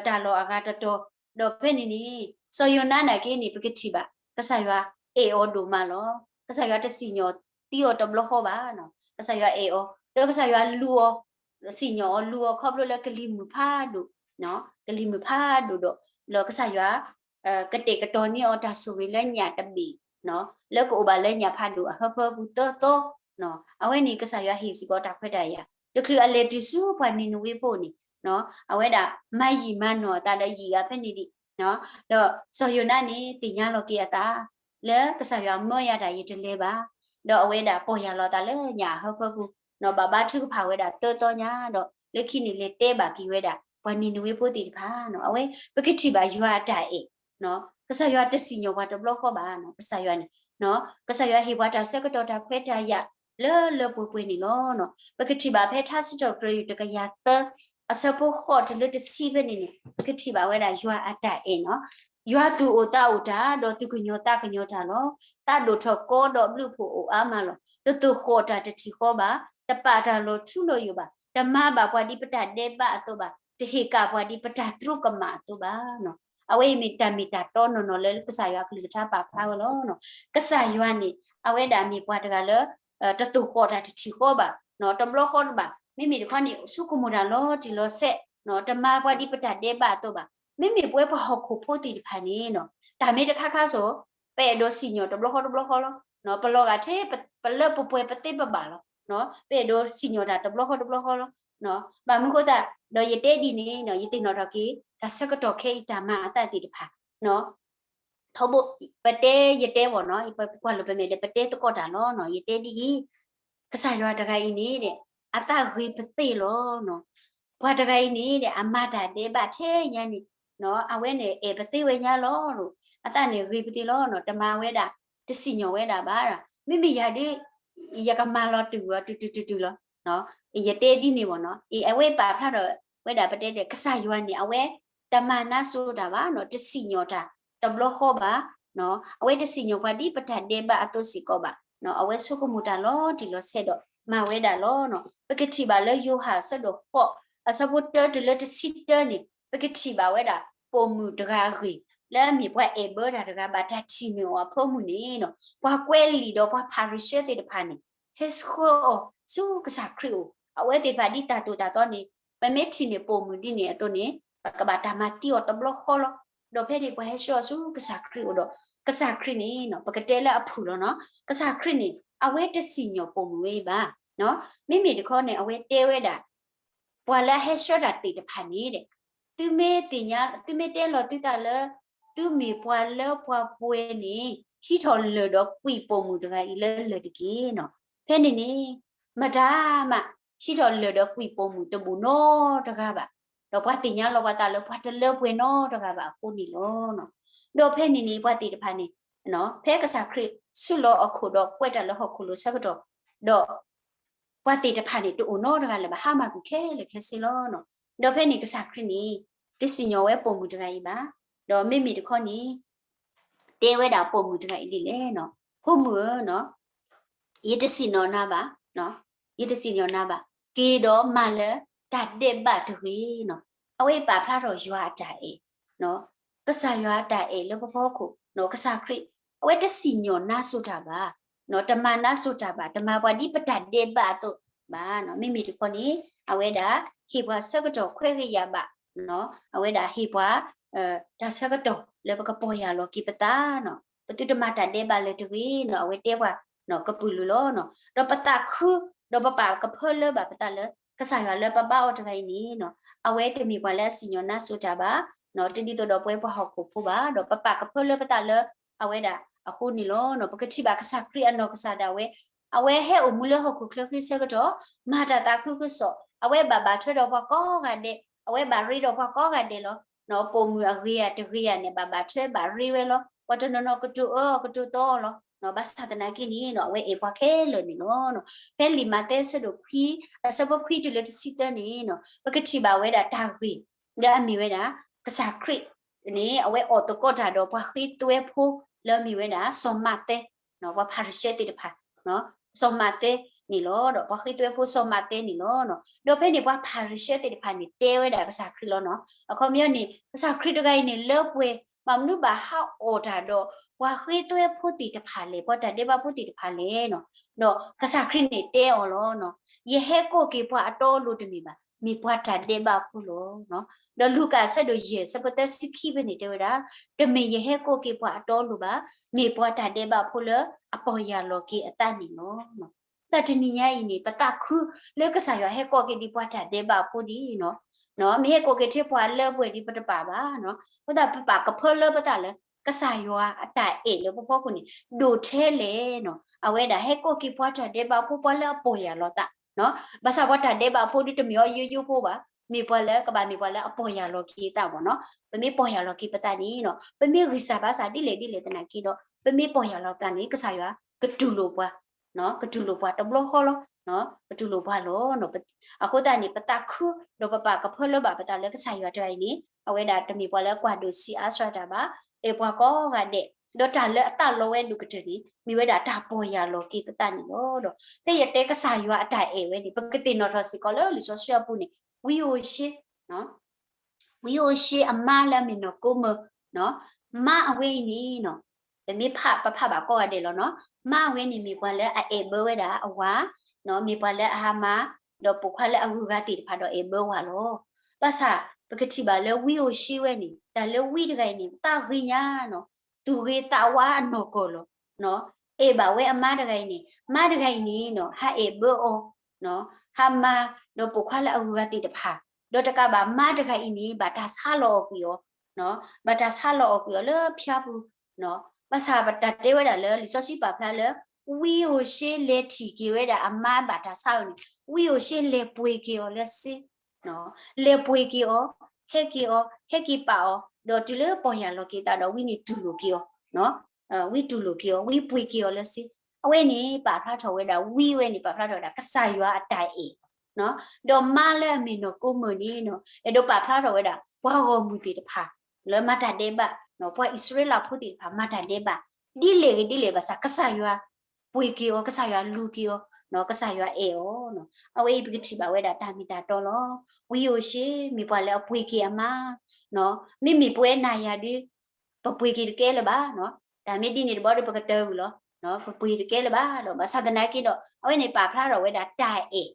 တၢ်လီၢ်အဂၤတတီၤ, ဒီးဖဲန့ၣ်န့ၣ် စီၤယိၤနါနာ်က့န့ၣ် ပကထံၣ်ဘၣ် ကစၢ်ယွၤအဲၣ်အီၤဒိၣ်မးလီၤ. ကစၢ်ယွၤတစံၣ်ညီၣ်သံအီၤတဘျီဃီဘၣ်, ကစၢ်ယွၤအဲၣ်အီၤ, ဒီးကစၢ်ယွၤလူၤအီၤ, စံၣ်ညီၣ်အီၤလူၤအီၤခီဖျိလၢကလံၤမုၢ်ဖးဒိၣ်, ကလံၤမုၢ်ဖးဒိၣ်ဒီး ဒီးကစၢ်ယွၤ ကတဲာ်ကတီၤန့ၢ်အီၤတၢ်ဆိၣ်ဂ့ၤလၢညၣ်တဘ့ၣ်, လၢကအိၣ်ဘၣ်လၢညၣ်ဖးဒိၣ်အဟၢဖၢပူၤသၢသီ, အဝဲန့ၣ်ကစၢ်ယွၤဟ့ၣ်စ့ၢ်ကီးတၢ်ခွဲးတၢ်ယာ်, တချုးအလဲၤတုၤဆူပှၤနံၤနဝ့ဖိန့ၣ် အဝဲဒၣ်မၤယံာ်မၤနီၢ်အသးဒီးယံာ်ဂၤဖဲန့ၣ်ဒံး, ဒီးစီၤယိၤနါန့ၣ် သ့ၣ်ညါလီၤက့ၤအသး လၢကစၢ်ယွၤမၢယၤတၢ်ယတလဲၤဘၣ်, ဒီးအဝဲဒၣ်ပီၢ်ယၢ်လီၤအသးလၢညၣ်အဟၢဖၢပူၤ, ဘၣ်ဘါထုကဖၣ်ဝဲဒၣ်သၢသီညါဒီး လၢခံန့ၣ်လဲၤတဲဘၣ်က့ၤဝဲဒၣ် ပှၤနံၤနဝ့ဖိသ့ၣ်တဖၣ်, အဝဲ ပကထံၣ်ဘၣ်ယွၤအတၢ်အဲၣ် ကစၢ်ယွၤတစံၣ်ညီၣ်ပှၤတဘျီဃီဘၣ်, ကစၢ်ယွၤန့ၣ် ကစၢ်ယွၤဟ့ၣ်ပှၤတၢ်ဆၢကတီၢ်တၢ်ခွဲးတၢ်ယာ်လၢလၢပှဲၤပှဲၤန့ၣ်လီၤ. ပကထံၣ်ဘၣ်ဖဲထါစံးထီၣ်ပတြၢၤတကယၤသၢ အဆၢဖိဃိးတုၤလၢတဆံဖဲန့ၣ်န့ၣ် ပကထံၣ်ဘၣ်ဝဲဒၣ်ယွၤအတၢ်အဲၣ်နီၤ, ယွၤသူၣ်အိၣ်သးအိၣ်တၢ် ဒီးသူၣ်ကညီၤသးကညီၤတၢ်လီၤ. သးဒိၣ်ထီၣ်ကီဒီးဘျုးဖှိၣ်အိၣ်အါမးလီၤ. တသိၣ်ဃီၣ်တၢ်တထံၣ်ဃီဘၣ်, တပာ်တၢ်လီၤထူလီၤယိာ်ဘၣ်, တမၤဘၣ်ပှၤဒ်ပတၢ်ဒဲးဘးအသိးဘၣ်, တဟ့ၣ်ကၣ်ပှၤဒ်ပတၢ်သရူးကမၣ်အသိးဘၣ်. အဝဲအံၤမ့ၢ်တၢ်မ့ၢ်တၢ်တီနီၢ်နီၢ်လၢကစၢ်ယွၤအကလုၢ်ကထါပာ်ဖျါဝဲလီၤ. ကစၢ်ယွၤန့ၣ် အဝဲဒၣ်မ့ၢ်ပှၤတဂၤလၢ တသိၣ်ဃီၣ်တၢ်တထံၣ်ဃီဘၣ်, တဘျီဃီတဘၣ်, မ့မ့ၢ်တခီန့ၣ် ဆိကမိၣ်တၢ်လီၤတံၢ်လီၤဆဲး, တမၤပှၤဒ်ပတၢ်ဒဲးဘးအသိးဘၣ်. မ့မ့ၢ်ပဝဲပှၤဟီၣ်ခိၣ်ဖိသ့ၣ်တဖၣ်န့ၣ် တၢ်မ့ၢ်တခါခါစိၤ ပအဲၣ်ဒိးစံၣ်ညီၣ်တဘျီဃီတဘျီဃီလီၤ. ပလီၤဂာ်ထဲ ပလၢပပှဲၤပသ့ပဘၣ်လီၤ. ပအဲၣ်ဒိးစံၣ်ညီၣ်တၢ်တဘျီဃီတဘျီဃီလီၤ. ဘၣ်မနုၤဃိသတး ဒီးယတဲဒ်န့ၣ် ယသ့ၣ်နီၣ်ထီၣ်က့ၤ တၢ်ဆၢကတီၢ်ခဲအံၤတၢ်မၤအသးသ့ၣ်တဖၣ် ထီဘိ ပတဲယတဲဘၣ်နီၤ, ပကွၢ်လိာ်ပမဲာ်ဒီး ပတဲသကိးတၢ်လီၤနီၤ. ယတဲဒ်အံၤ, ကစၢ်ယွၤတဂၤအံၤန့ၣ်ဒီး အသးဂ့ၤပသ့လီၤနီၤ. ပှၤတဂၤအံၤန့ၣ်ဒီး အမၤတၢ်ဒဲးဘးထဲညါန့ၣ်, အဝဲန့ၣ်အဲၣ်ပသ့ဝဲညါလီၤ. အသးန့ၣ်ဂ့ၤပသ့လီၤနီၤ, တမၤဝဲဒၣ်, တစံၣ်ညီၣ်ဝဲဒၣ်ဘၣ်. မ့မ့ၢ်ယၤဒ် ယကမၤလီၤတုၤဝဲတုၤတုၤတုၤတုၤလီၤ. ယတဲဒ်န့ၣ်ဘၣ်နီၤ. အဝဲပာ်ဖျါထီၣ်ဝဲဒၣ်ပတဲဒီး ကစၢ်ယွၤန့ၣ် အဝဲ တမၤနါစိၤတၢ်ဘၣ်နီၤ, တစံၣ်ညီၣ်တၢ်တဘျီဃီဘၣ်. အဝဲတစံၣ်ညီၣ်ပှၤဒ်ပတၢ်ဒဲးဘးအသိးစ့ၢ်ကီးဘၣ်. အဝဲဆိကမိၣ်တၢ်လီၤတံၢ်လီၤဆဲးဒီး မၤဝဲဒၣ်လီၤနီၤ. ပကထံၣ်ဘၣ်လၢယိၤဟၣ်အဆၢဒိၣ်ဃိး အဆၢဖိတၢတုၤလၢတဆံတၢန့ၣ် ပကထံၣ်ဘၣ်ဝဲဒၣ် ပိာ်မုၣ်တဂၤအဂ့ၢ် လၢအမ့ၢ်ပှၤအဲၣ်ဘၢတၢ်တဂၤ ဘၣ်တၢ်ထံၣ်န့ၢ်အီၤအဖိမုၣ်န့ၣ်နီၤ, ပှၤကွဲးလံာ်ဒီးပှၤဖၤရံၤၡဲသ့ၣ်တဖၣ်န့ၣ် ဟဲဆှၢအီၤဆူကစၢ်ခရံာ်အအိၣ်. အဝဲသ့ၣ်တဖၣ်ဒ်တၢ်သိၣ်တၢ်သီန့ၣ် ပမ့ၢ်ထံၣ်န့ၢ်ပိာ်မုၣ်ဒ်န့ၣ်အသိးန့ၣ် ပကဘၣ်တၢ်မၤသံအီၤတဘျီဃီလီၤ. ဒီးဖဲန့ၣ် ပှၤဟဲဆှၢအီၤဆူကစၢ်ခရံာ်အအိၣ်ဒီး ကစၢ်ခရံာ်န့ၣ်နီၤ ပကတဲလၢအဖုၣ်လီၤနီၤ, ကစၢ်ခရံာ်န့ၣ် အဝဲတစံၣ်ညီၣ်ပိာ်မုၣ်ဝဲဘၣ်. မ့မ့ၢ်တခီန့ၣ် အဝဲတဲဝဲဒၣ် ပှၤလၢအဟဲဆှၢတၢ်သ့ၣ်တဖၣ်န့ၣ်ဒီး သုမ့ၢ်သ့ၣ်ညါ သုမ့ၢ်တဲလီၤသုသးလၢ သုမ့ၢ်ပှၤလၢပှၤပှဲၤန့ၣ် ဟံးထီၣ်လၢၢ်ဒီးကွံာ်ပိာ်မုၣ်တဂၤအံၤလၢလၢၢ်တက့ၢ်နီၤ. ဖဲန့ၣ်န့ၣ် မတၤမး ဟံးထီၣ်လၢၢ်ဒီးကွံာ်ပိာ်မုၣ်တဘူၣ်နီတဂၤဘၣ်. ဒီးပှၤသ့ၣ်ညါလီၤပှၤသးလၢပှၤတလၢပှဲၤနီတဂၤဘၣ်အဃိန့ၣ်လီၤ. ဒီးဖဲန့ၣ်န့ၣ် ပှၤသ့ၣ်တဖၣ်န့ၣ် ဖဲကစၢ်ခရံာ်ဆူလီၤအခိၣ်ဒီးကွဲးတၢ်လၢဟီၣ်ခိၣ်လိၤဆၢကတီၢ် ဒီး ပှၤသ့ၣ်တဖၣ်န့ၣ် တအိၣ်နီတဂၤလၢၤဘၣ် ဟါမၢ်ကွံာ်ခဲလၢာ်ခဲဆ့လီၤ. ဒီးဖဲန့ၣ်ကစၢ်ခရံာ်န့ၣ် တစံၣ်ညီၣ်ဝဲပိာ်မုၣ်တဂၤအံၤဘၣ်. ဒီးမ့မ့ၢ်တခီန့ၣ် တဲဝဲဒၣ်ပိာ်မုၣ်တဂၤအံၤဒ်လဲၣ်နီၤ, ဖိမုၣ်ဧၢ, ယတစံၣ်ညီၣ်နၤဘၣ်, ယတစံၣ်ညီၣ်နၤဘၣ်, က့ၤဒီးမၤလၢတၢ်ဒဲးဘးတဂ့ၤနီၤ. အဝဲပာ်ဖျါထီၣ်ယွၤအတၢ်အဲၣ်, ကစၢ်ယွၤအတၢ်အဲၣ်လၢပဖီခိၣ်, ကစၢ်ခရံာ် အဝဲတစံၣ်ညီၣ်နါစိၤတၢ်ဘၣ်, တမၤနါစိၤတၢ်ဘၣ်, တမၤပှၤဒ်ပတၢ်ဒဲးဘးအသိးဘၣ်. မ့မ့ၢ်တခီန့ၣ် အဝဲဒၣ်ဟ့ၣ်ပှၤဆၢကတီၢ်ခွဲးဂ့ၤယာ်ဘၣ်, အဝဲဒၣ်ဟ့ၣ်ပှၤ တၢ်ဆၢကတီၢ်လၢပကပီၢ်ယၢ်လီၤက့ၤပသးနီၤ, ပသုတမၤတၢ်ဒဲးဘးလၢၤတဂ့ၤနီၤ, အဝဲတဲပှၤကပုာ်လုာ်လီၤနီၤ. ဒီးပသးခု ဒီးပပာ်ကဖၢလၢဘၣ်ပသးလၢ ကစၢ်ယွၤလၢပဘါအီၤတဂၤအံၤန့ၣ်နီၤ, အဝဲတမ့ၢ်ပှၤလၢအစံၣ်ညီၣ်နါစိၤတၢ်ဘၣ်, တဒ်သိးဒီးပဝဲပှၤဟီၣ်ခိၣ်ဖိဘၣ်, ဒီးပပာ်ကဖၢလၢပသးလၢအဝဲဒၣ်အဃိန့ၣ်လီၤ. ပကထံၣ်ဘၣ်ကစၢ်ခရံာ်အနီၢ်ကစၢ်ဒၣ်ဝဲ, အဝဲဟဲအိၣ်မူလၢဟီၣ်ခိၣ်ချၢဃံဆၢကတီၢ်, မၤတၢ်သးခုကစီၣ်, အဝဲဘၣ်ဘၣ်ထွဲဒီးပှၤကိးဂၤဒဲး, အဝဲဘၣ်ရ့ဒီးပှၤကိးဂၤဒဲးလီၤ. ပိာ်မုၣ်အဂ့ၤဧါတဂ့ၤဧါန့ၣ် ဘၣ်ဘၣ်ထွဲဘၣ်ရ့ဝဲလီၤ. ပှၤတနီၤနီၤကတိၤအၢအီၤကတိၤသီအီၤလီၤ. ဘၣ်ဆၣ်သနာ်က့န့ၣ်နီၤ အဝဲအဲၣ်ပှၤခဲလၢာ်န့ၣ်လီၤ. ဖဲလံာ်မးသဲအဆၢဒိၣ်ခွံ အဆၢဖိခွံတုၤလၢတဆံသၢန့ၣ်နီၤ ပကထံၣ်ဘၣ်ဝဲဒၣ်တၢ်ဂ့ၢ် လၢအမ့ၢ်ဝဲဒၣ် ကစၢ်ခရံာ်န့ၣ် အဝဲအိးသကိးတၢ်ဒီးပှၤဃ့သွဲဖိလၢအမ့ၢ်ဝဲဒၣ် စီၤမးသဲ ပှၤဖၤရံၤၡဲသ့ၣ်တဖၣ် စီၤမးသဲန့ၣ်လီၤ. ဒီးပှၤဃ့သွဲဖိစီၤမးသဲန့ၣ်လီၤ. ဒီးဖဲန့ၣ်ပှၤဖၤရံၤၡဲသ့ၣ်တဖၣ်န့ၣ် တဲဝဲဒၣ်ကစၢ်ခရံာ်လီၤနီၤ. အခီပညီန့ၣ် ကစၢ်ခရံာ်တဂၤအံၤန့ၣ်လၢပှဲၤ ဘၣ်မနုၤဘၣ်ဟးအိးတၢ်ဒီး ပှၤဃ့သွဲဖိသ့ၣ်တဖၣ်လဲၣ်, ပှၤတၢ်ဒဲးဘးဖိသ့ၣ်တဖၣ်လဲၣ်နီၤ. ဒီးကစၢ်ခရံာ်န့ၣ်တဲအီၤလီၤနီၤ. ယဟဲကိးက့ၤပှၤအတီအလိၤတမ့ၢ်ဘၣ်, မ့ၢ်ပှၤတၢ်ဒဲးဘးဖိလီၤ. ဒီးလူၤကၣ်အဆၢဒိၣ်ယဲၢ် အဆၢဖိသၢဆံခံဖဲန့ၣ်တဲဝဲဒၣ်, တမ့ၢ်ယဟဲကိးက့ၤပှၤအတီအလိၤဘၣ်, မ့ၢ်ပှၤတၢ်ဒဲးဘးဖိလၢအပီၢ်ယၢ်လီၤက့ၤအသးန့ၣ်လီၤ. တၢ်တနံၤညါအံၤန့ၣ် ပသးခုလၢကစၢ်ယွၤဟဲကိးက့ၤဒံးပှၤတၢ်ဒဲးဘးဖိဒံးနီၤ. မ့ၢ်ဟဲကိးက့ၤထဲပှၤလၢပှဲၤဒံးပတပာ်ဘၣ်နီၤ. အဃိသတးပပာ်ကဖၢလၢပသးလၢ ကစၢ်ယွၤအတၢ်အဲၣ်လၢပဖီခိၣ်န့ၣ် ဒိၣ်ထဲလဲၣ်နီၤ. အဝဲဒၣ်ဟဲကိးက့ၤပှၤတၢ်ဒဲးဘးဖိ ပှၤလၢအပီၢ်ယၢ်လီၤသး ဘၣ်ဆၣ်ပှၤတၢ်ဒဲးဘးဖိဒ်တမ့ၢ်အီၤယိယိဖိဘၣ်, မ့ၢ်ပှၤလၢကဘၣ်မ့ၢ်ပှၤလၢအပီၢ်ယၢ်လီၤက့ၤအသးဘၣ်နီၤ. ပမ့ၢ်ပီၢ်ယၢ်လီၤက့ၤပသးန့ၣ်နီၤ ပမ့ၢ်ဂံၢ်စၢ်ဘါစၢ်ဒ်လဲၣ်ဒ်လဲၣ်သနာ်က့ဒီး ပမ့ၢ်ပီၢ်ယၢ်လီၤသးန့ၣ် ကစၢ်ယွၤကတူၢ်လိာ်ပှၤ, ကတူၢ်လိာ်ပှၤတဘျီဃီလီၤ. ကတူၢ်လိာ်ပှၤလီၤ. အဃိသတးန့ၣ် ပသးခု ဒီးပပာ်ကဖၢလၢဘၣ်ပသးလၢကစၢ်ယွၤတဂၤအံၤန့ၣ် အဝဲဒၣ်တမ့ၢ်ပှၤလၢကွၢ်ဒိၣ်ဆံးအါစှၤတၢ်ဘၣ်, အဲၣ်ပှၤကိးဂၤဒဲး, ဒီးတၢ်လၢအသးလီဝဲဒိၣ်ကတၢၢ်န့ၣ် မ့ၢ်ဝဲဒၣ်တၢ်ပီၢ်ယၢ်လီၤက့ၤပသးန့ၣ်လီၤ. ဒီးဖဲယတဲကစၢ်ယွၤအတၢ်အဲၣ်ဝဲန့ၣ် ပကသ့ၣ်နီၣ်ထီၣ်စ့ၢ်ကီးလၢလံာ်စီဆှံအပူၤန့ၣ် ဝံဧိၤၡ့ ဝံဧိၤၡ့အမါလၢအမ့ၢ်နီၢ်ကိမၢၤ, မါအဝဲအံၤန့ၣ်နီၤ ပမ့ၢ်ဖးပဖးဘၣ်ကိးဂၤဒဲးလီၤနီၤ. မါအဝဲန့ၣ်မ့ၢ်ပှၤလၢအအဲၣ်ဘၢဝဲဒၣ်အဝၤ, မ့ၢ်ပှၤလၢအဟါမၢ်, ဒီးပိာ်ခွါလၢအဂုၤအဂၤသ့ၣ်တဖၣ်ဒီးအဲၣ်ဘၢဝၤလီၤ. ဘၣ်ဆၣ် ပကထံၣ်ဘၣ်လၢဝံဧိၤၡ့ဝဲန့ၣ် တၢ်လၢဝံတဂၤအံၤန့ၣ် သးဂ့ၤညါနီၤ, သူၣ်ဂ့ၤသးဝါအနီၢ်ကီၢ်လီၤ. အဲၣ်ဘၣ်ဝဲအမါတဂၤအံၤန့ၣ် မါတဂၤအံၤန့ၣ်နီၤ ဟးအဲၣ်ဘၢအီၤ ဟါမၢ် ဒီးပိာ်ခွါလၢအဂုၤအဂၤသ့ၣ်တဖၣ်, ဒီးတကးဘၣ်မါတဂၤအံၤန့ၣ် ဘၣ်တၢ်ဆါလီၤအီၣ်ကွံာ်အီၤ, ဘၣ်တၢ်ဆါလီၤအီၣ်ကွံာ်အီၤလၢဖၠါပူၤ, ဘၣ်ဆၣ်ပတၢ်တဲဝဲဒၣ်လၢလံာ်စီဆှံပာ်ဖျါလၢ ဝံဧိၤၡ့လဲၤထံၣ်က့ၤဝဲဒၣ်အမါဘၣ်တၢ်ဆါအီၤန့ၣ် ဝံဧိၤၡ့လဲၤပှ့ၤက့ၤအီၤလၢစ့ လဲၤပှ့ၤက့ၤအီၤ, ဟဲက့ၤအီၤ, ဟဲက့ၤပာ်အီၤ, ဒီးတုၤလၢပီၢ်ယၢ်လီၤက့ၤသးဒီး ဝံန့ၣ်တူၢ်လိာ်က့ၤအီၤ, ဝံတူၢ်လိာ်က့ၤအီၤ, ဝံပှ့ၤက့ၤအီၤလၢစ့, အဝဲန့ၣ် ပာ်ဖျါထီၣ်ဝဲဒၣ် ဝံဝဲန့ၣ် ပာ်ဖျါထီၣ်ဝဲဒၣ် ကစၢ်ယွၤအတၢ်အဲၣ်, ဒီးမါလၢအမ့ၢ်နီၢ်ကိမၢၤန့ၣ်နီၤ အဲၣ်ဒိးပာ်ဖျါထီၣ်ဝဲဒၣ် ပှၤဂီၢ်မုၢ်သ့ၣ်တဖၣ် လၢမၤတၢ်ဒဲးဘး, ပှၤအံၣ်စရ့လးဖိသ့ၣ်တဖၣ် မၤတၢ်ဒဲးဘး, ဒ်လဲၣ်ဂ့ၤဒ်လဲၣ်ဘၣ်ဆၣ် ကစၢ်ယွၤ ပှ့ၤက့ၤအီၤ, ကစၢ်ယွၤလူၤက့ၤအီၤ, ကစၢ်ယွၤအဲၣ်အီၤ, အဝဲအံၤပကထံၣ်ဘၣ်ဝဲဒၣ်တၢ်မ့ၢ်တၢ်တီလီၤ. ဝံဧိၤၡ့ မ့ၢ်ပှၤလၢအပှ့ၤက့ၤအမါ, မ့မ့ၢ်ပဝဲနၤယၤဒီး ပပှ့ၤက့ၤတကဲလၢၤဘၣ်, တၢ်မ့ၢ်ဒ်န့ၣ်တဘျီဒီး ပကတၢၢ်ဝံၤလီၤ, ပပှ့ၤတကဲလၢၤဘၣ်ဒီး ဘၣ်ဆၣ်သနာ်က့ဒီး အဝဲန့ၣ်ပာ်ဖျါထီၣ်ဝဲဒၣ်တၢ်အဲၣ်,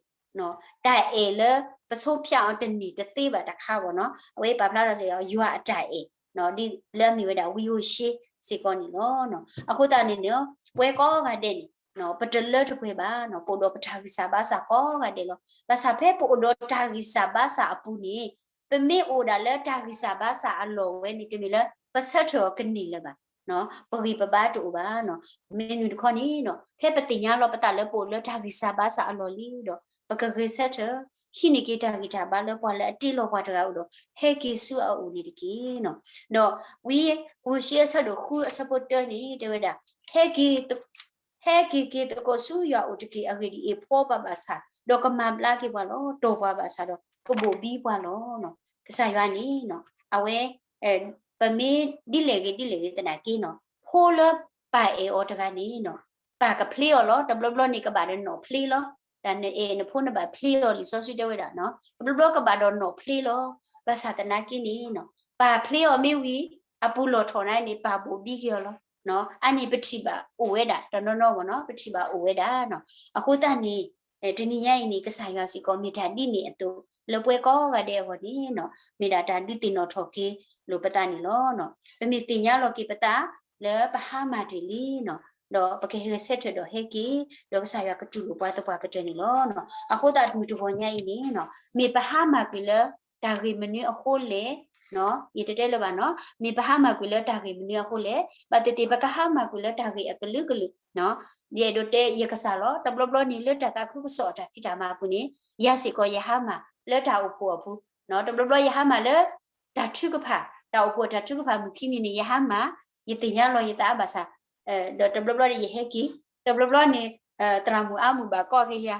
တၢ်အဲၣ်လၢပဆိဖၠးအီၤတန့ၢ်တသ့ဘၣ်တခါဂီၢ်နီၤ, အဝဲပာ်ဖျါထီၣ်စ့ၢ်ကီး ယွၤအတၢ်အဲၣ် ဒ်လၢအမ့ၢ်ဝဲဒၣ်ဝံဧိၤၡ့စ့ၢ်ကီးန့ၣ်လီၤ. အဃိသတးန့ၣ်န့ၣ် ပဝဲကိးဂၤဒဲးန့ၣ် ပတလၢတပှဲၤဘၣ်, ပအိၣ်ဒီးပတၢ်ဂံၢ်စၢ်ဘါစၢ်ကိးဂၤဒဲးလီၤ. ဘၣ်ဆၣ်ဖဲပအိၣ်ဒီးတၢ်ဂံၢ်စၢ်ဘါစၢ်အပူၤန့ၣ် ပမ့ၢ်အိၣ်ဒၣ်လၢတၢ်ဂံၢ်စၢ်ဘါစၢ်အလီၢ်ဝဲန့ၣ် တမ့ၢ်လၢပဆၢထၢၣ်အီၤကန့ၢ်လၢၤဘၣ်, ပဂံၢ်ပဘါတအိၣ်ဘၣ်. မ့ၢ်နုၤတခီန့ၣ် ဖဲပသ့ၣ်ညါလီၤပသးလၢပအိၣ်လၢတၢ်ဂံၢ်စၢ်ဘါစၢ်အလီၢ်လံဒီး ပကဂဲၤဆၢထၢၣ် ဟံးန့ၢ်က့ၤတၢ်ဂံၢ်တၢ်ဘါလၢပှၤလၢအတ့လီၤပှၤတဂၤအအိၣ်ဒီး ဟဲက့ၤဆူအအိၣ်န့ၣ်တက့ၢ်. ဒီးဝံဧိၤၡ့အဆၢဒိၣ်ဃုအဆၢဖိတၢန့ၣ် တဲဝဲဒၣ် ဟဲက့ၤ ဟဲက့ၤက့ၤသကိးဆူယွၤအိၣ်တက့ၢ်အဂ့ၢ်ဒ်အံၤ, ဖှီပှၤဘၣ်ဆၣ် ဒီးကမၤဘျါက့ၤပှၤလီၤ. တီၢ်ပှၤဘၣ်ဆၣ်ဒီး ကဘိၣ်ဘံပှၤလီၤ. ကစၢ်ယွၤန့ၣ် အဝဲ ပမ့ၢ်ဒ်လဲၣ်ဂ့ၤဒ်လဲၣ်ဂ့ၤသနာ်က့နီၤ ဖိလၢပၢ်အဲၣ်အီၤတဂၤန့ၣ်နီၤ ပၢ်ကဖျ့အီၤလီၤ. တဘျီဘျီန့ၣ်ကဘၣ်ဒီးနီၣ်ဖျ့လီၤ. တၢ်နအဲၣ်နဖိနဘၣ်ဖျ့အီၤ လံာ်စီဆှံတဲဝဲဒၣ်နီၤ တဘျီဘျီကဘၣ်ဒီးနီၣ်ဖျ့လီၤ. ဘၣ်ဆၣ်သနာ်က့န့ၣ်နီၤ ပၢ်ဖျ့အီၤမ့ၢ်ဝံၤ အပူၤလီၢ်ထီၣ်န့ၣ် ပၢ်ဘိၣ်ဘံက့ၤအီၤလီၤ. အန့ၣ်ပထံၣ်ဘၣ်အိၣ်ဝဲဒၣ် တနီၤနီၤဂီၢ်နီၤ ပထံၣ်ဘၣ်အိၣ်ဝဲဒၣ်နီၤ အဃိသတးန့ၣ် တနံၤညါအံၤန့ၣ် ကစၢ်ယွၤစ့ၢ်ကီးမ့ၢ်တၢ်ဒ်န့ၣ်အသိး လၢပဝဲကိးဂၤဒဲးအဂီၢ်န့ၣ်နီၤ မ့ၢ်ဒၣ်တၢ်ဒုးသ့ၣ်နီၣ်ထီၣ်က့ၤလိာ်ပသးန့ၣ်လီၤ. ပမ့ၢ်သ့ၣ်ညါလီၤက့ၤပသး လၢပဟါမၢ်တ့ၢ်လံနီၤ ဒီးပကဟဲဂဲၤဆၢထၢၣ်ဒီးဟဲက့ၤ ဒီးကစၢ်ယွၤကတူၢ်လိာ်ပှၤသပှၢ်ကတၢၢ်န့ၣ်လီၤ. အဃိသတးမုၢ်တဂီၤညါအံၤန့ၣ်နီၤ မ့ၢ်ပဟါမၢ်ကွံာ်လၢ တၢ်ဂ့ၢ်မနုၤအဃိလဲၣ် ယတတဲလၢၤဘၣ်နီၤ မ့ၢ်ပဟါမၢ်ကွံာ်လၢတၢ်ဂ့ၢ်မနုၤအဃိလဲၣ် ဘၣ်သ့ၣ်သ့ၣ် ပကဟါမၢ်ကွံာ်လၢတၢ်ဂ့ၢ်အကလုာ်ကလုာ် ယအဲၣ်ဒိးတဲယကစၢ်လီၤ တဘျီဘျီန့ၣ်လၢတၢ်သးခုကစီၣ်အတၢ်ဖံးတၢ်မၤအပူၤန့ၣ် ယၤစ့ၢ်ကီးယဟါမၢ်လၢတၢ်အိၣ်ဖှိၣ်အပူၤ တဘျီဘျီယဟါမၢ်လၢ တၢ်ထုကဖၣ် တၢ်အိၣ်ဖှိၣ်တၢ်ထုကဖၣ်မုၢ်ခံနံၤန့ၣ် ယဟါမၢ် ယသ့ၣ်ညါလီၤယသးဘၣ်ဆၣ်, ဒီးတဘျီဘျီဒီးယဟဲက့ၤ, တဘျီဘျီန့ၣ် သရၣ်မုၣ်အါမုၣ်ဘၣ်ကိးက့ၤယ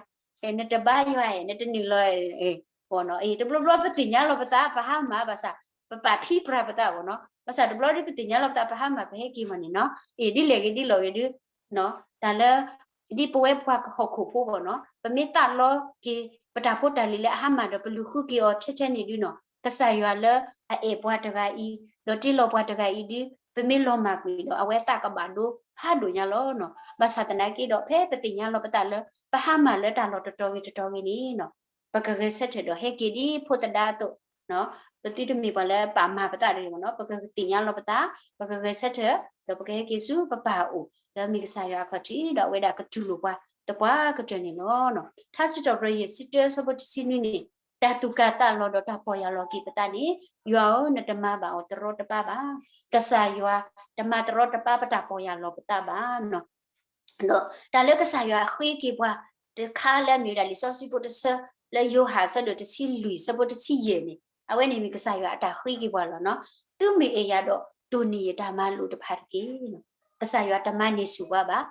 ၤ, နတဘါယွၤဧၢ, နတနုာ်လီၤဧၢ, အ့ၣ်, တဘျီဘျီပသ့ၣ်ညါလီၤပသး ပဟါမၢ်ဘၣ်ဆၣ်, ပပာ်ဖံးပြၢ်ပသးဘၣ်နီၤ, ဘၣ်ဆၣ်တဘျီဒီးပသ့ၣ်ညါလီၤပသး ပဟါမၢ်ပဟဲက့ၤမးန့ၣ်နီၤ, အ့ၣ် ဒ်လဲၣ်ဂ့ၤဒ်လဲၣ်ဂ့ၤဒုး, တၢ်လၢ ဒ်ပဝဲပှၤကဟီၣ်ခိၣ်ဖိဘၣ်နီၤ, ပမ့ၢ်သးလီက့ၤ ပတၢ်ဖိတၢ်လံၤလၢအဟါမၢ်ဒီးပလူၤဃုက့ၤအီၤထဲထဲန့ၣ်ဒုးနီၤ, ကစၢ်ယွၤလၢအအဲၣ်ပှၤတဂၤအံၤ, ဒီးတ့လီၤပှၤတဂၤအံၤဒုး, ပမ့ၢ်လီၤမၢ်ကွံာ်ဒီး အဝဲသးကဘၣ်ဒိဖးဒိၣ်ညါလီၤနီၤ, ဘၣ်ဆၣ်သနာ်က့ဒီး ဖဲပသ့ၣ်ညါလီၤပသးလၢ ပဟါမၢ်လၢတၢ်လီၢ်တတီၤဂ့ၤတတီၤဂ့ၤန့ၣ်နီၤ, ပကဂဲၤဆၢထၢၣ်ဒီးဟဲက့ၤဒ်ဖိသဒါအသိး ပသုတမ့ၢ်ပှၤလၢပာ်မၤပသးတဂ့ၤမ့ၢ်နီၤ, ပကသ့ၣ်ညါလီၤပသး, ပကဂဲၤဆၢထၢၣ်, ဒီးပကဟဲက့ၤဆူပပၢ်အအိၣ် လၢမ့ၢ်ကစၢ်ယွၤအခီၣ်ထံး ဒီးအဝဲဒၣ်ကတူၢ်လိာ်ပှၤသပှၢ်ကတၢၢ်န့ၣ်လီၤ. ထါစံးထီၣ်ပတြၢၤယဲၢ်ဆံတၢ အဆၢဖိတဆံနွံန့ၣ်, တၢ်သူၣ်ကၢ်သးလီၤဒီးတၢ်ပီၢ်ယၢ်လီၤက့ၤပသးန့ၣ်, ယွၤဧၢ, နတမၤဘၣ်အီၤတရီတပါဘၣ်. ကစၢ်ယွၤတမၤတရီတပါပတၢ်ပီၢ်ယၢ်လီၤပသးဘၣ်. ဒီးတၢ်လၢကစၢ်ယွၤအဃ့က့ၤပှၤ တခါလၢအမ့ၢ်ဝဲဒၣ်လံာ်စီဆှံဖိတဆၢ လၢယိၤဟၣ်အဆၢဒိၣ်တဆံလွံၢ် အဆၢဖိတဆံယဲၢ်န့ၣ်, အဝဲန့ၣ်မ့ၢ်ကစၢ်ယွၤအတၢ်ဃ့က့ၤပှၤလီၤနီၤ. သုမ့ၢ်အဲၣ်ယၤဒီး တိၢ်န့ၢ်ယတၢ်မၤလိာ်တဖၣ်တက့ၢ်. ကစၢ်ယွၤတမၤန့ၢ်ဆူၣ်ပှၤဘၣ်.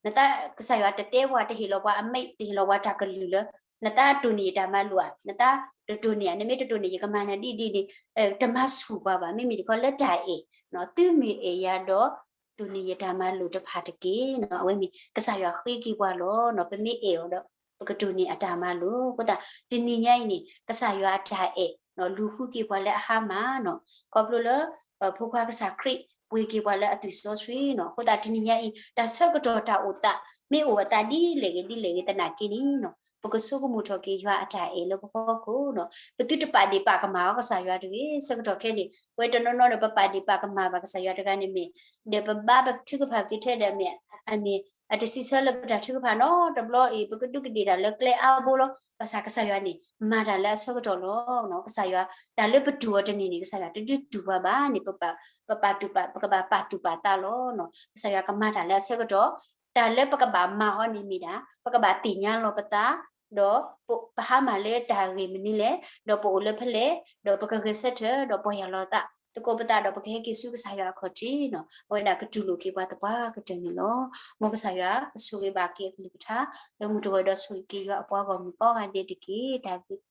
နသး ကစၢ်ယွၤတတဲပှၤ တဟ့ၣ်လီၤပှၤအမိန့် တဟ့ၣ်လီၤပှၤတၢ်ကလုၢ်လၢ နသးတိၢ်န့ၢ်ယတၢ်မၤလိာ်ဧါ, နသးတတိၢ်န့ၢ်ဧါ, နမ့ၢ်တတိၢ်န့ၢ် ယကမၤနၤဒ်ဒ်န့ၣ်, တမၤဆူၣ်ပှၤဘၣ်. မ့မ့ၢ်တခီလၢတၢ်အဲၣ်, သုမ့ၢ်အဲၣ်ယၤဒီး တိၢ်န့ၢ်ယတၢ်မၤလိာ်တဖၣ်တက့ၢ်. အဝဲမ့ၢ်ကစၢ်ယွၤဃ့က့ၤပှၤလီၤ. ပမ့ၢ်အဲၣ်အီၤဒီး ပကတိၢ်န့ၢ်အတၢ်မၤလိာ်. အဃိသတး တနံၤညါအံၤန့ၣ် ကစၢ်ယွၤအတၢ်အဲၣ် လူၤဃုက့ၤပှၤလၢအဟါမၢ်နီၤ, ခီဖျိလၢ ဖိခွါကစၢ်ခရံာ် ပှ့ၤက့ၤပှၤလၢအသွံၣ်စီဆှံနီၤ. အဃိသတး တနံၤညါအံၤ တၢ်ဆၢကတီၢ်တၢ်အိၣ်သး မ့ၢ်အိၣ်အသးဒ်လဲၣ်ဂ့ၤဒ်လဲၣ်ဂ့ၤသနာ်က့န့ၣ်နီၤ, ပကဆိကမိၣ်ထီၣ်က့ၤယွၤအတၢ်အဲၣ်လၢပဖီခိၣ်နီၤ. ပသုတပာ်ဒ့ၣ်ပာ်ကမၣ်အီၤကစၢ်ယွၤတဂ့ၤ. ဆၢကတီၢ်ခဲအံၤန့ၣ် ပဝဲတနီၤနီၤန့ၣ် ပပာ်ဒ့ၣ်ပာ်ကမၣ်ဘၣ်ကစၢ်ယွၤတဂၤန့ၣ်မ့ၢ် ဒီးပဘါပထုကဖၣ်သ့ထဲဒီးမ့ၢ် အမ့ၢ် အတစံးဆၢလၢပတၢ်ထုကဖၣ်နီတဘျီအံၤ ပကဒူးကဒ့ၣ်တၢ်လၢကျဲအါဘိလီၤ. ဘၣ်ဆၣ်ကစၢ်ယွၤန့ၣ် မၤတၢ်လၢအဆၢကတီၢ်လီၤ. ကစၢ်ယွၤ တၢ်လၢပတူၢ်အီၤတန့ၢ်န့ၣ် ကစၢ်ယွၤတဒုးတူၢ်ပှၤဘၣ်န့ၣ် ပပာ်သူၣ်ပာ် ပကဘၣ်ပာ်သူၣ်ပာ်သးလီၤ. ကစၢ်ယွၤကမၤတၢ်လၢအဆၢကတီၢ်, တၢ်လၢပကဘၣ်မၤဟီန့ၣ်မ့ၢ်ဒၣ် ပကဘၣ်သ့ၣ်ညါလီၤပသး ဒီးပဟါမၢ်လၢတၢ်ဂ့ၢ်မနုၤလဲၣ်, ဒီးပအိၣ်လၢဖဲလဲၣ်, ဒီးပကဂဲၤဆၢထၢၣ် ဒီးပီၢ်ယၢ်လီၤသးသကိးပသး ဒီးပကဟဲက့ၤဆူကစၢ်ယွၤအခီၣ်ထံးနီၤ, အဝဲဒၣ်ကတူၢ်လိာ်က့ၤပှၤသပှၢ်ကတၢၢ်န့ၣ်လီၤ. မ်ကစၢ်ယွၤကဆိၣ်ဂ့ၤဘၣ်က့ၤအကလုၢ်ကထါ လၢမုၢ်တဂီၤဒီးဆိၣ်ဂ့ၤက့ၤယွၤအပှၤဂီၢ်မုၢ်ကိးဂၤဒဲးတက့ၢ်. တၢ်ဘျုး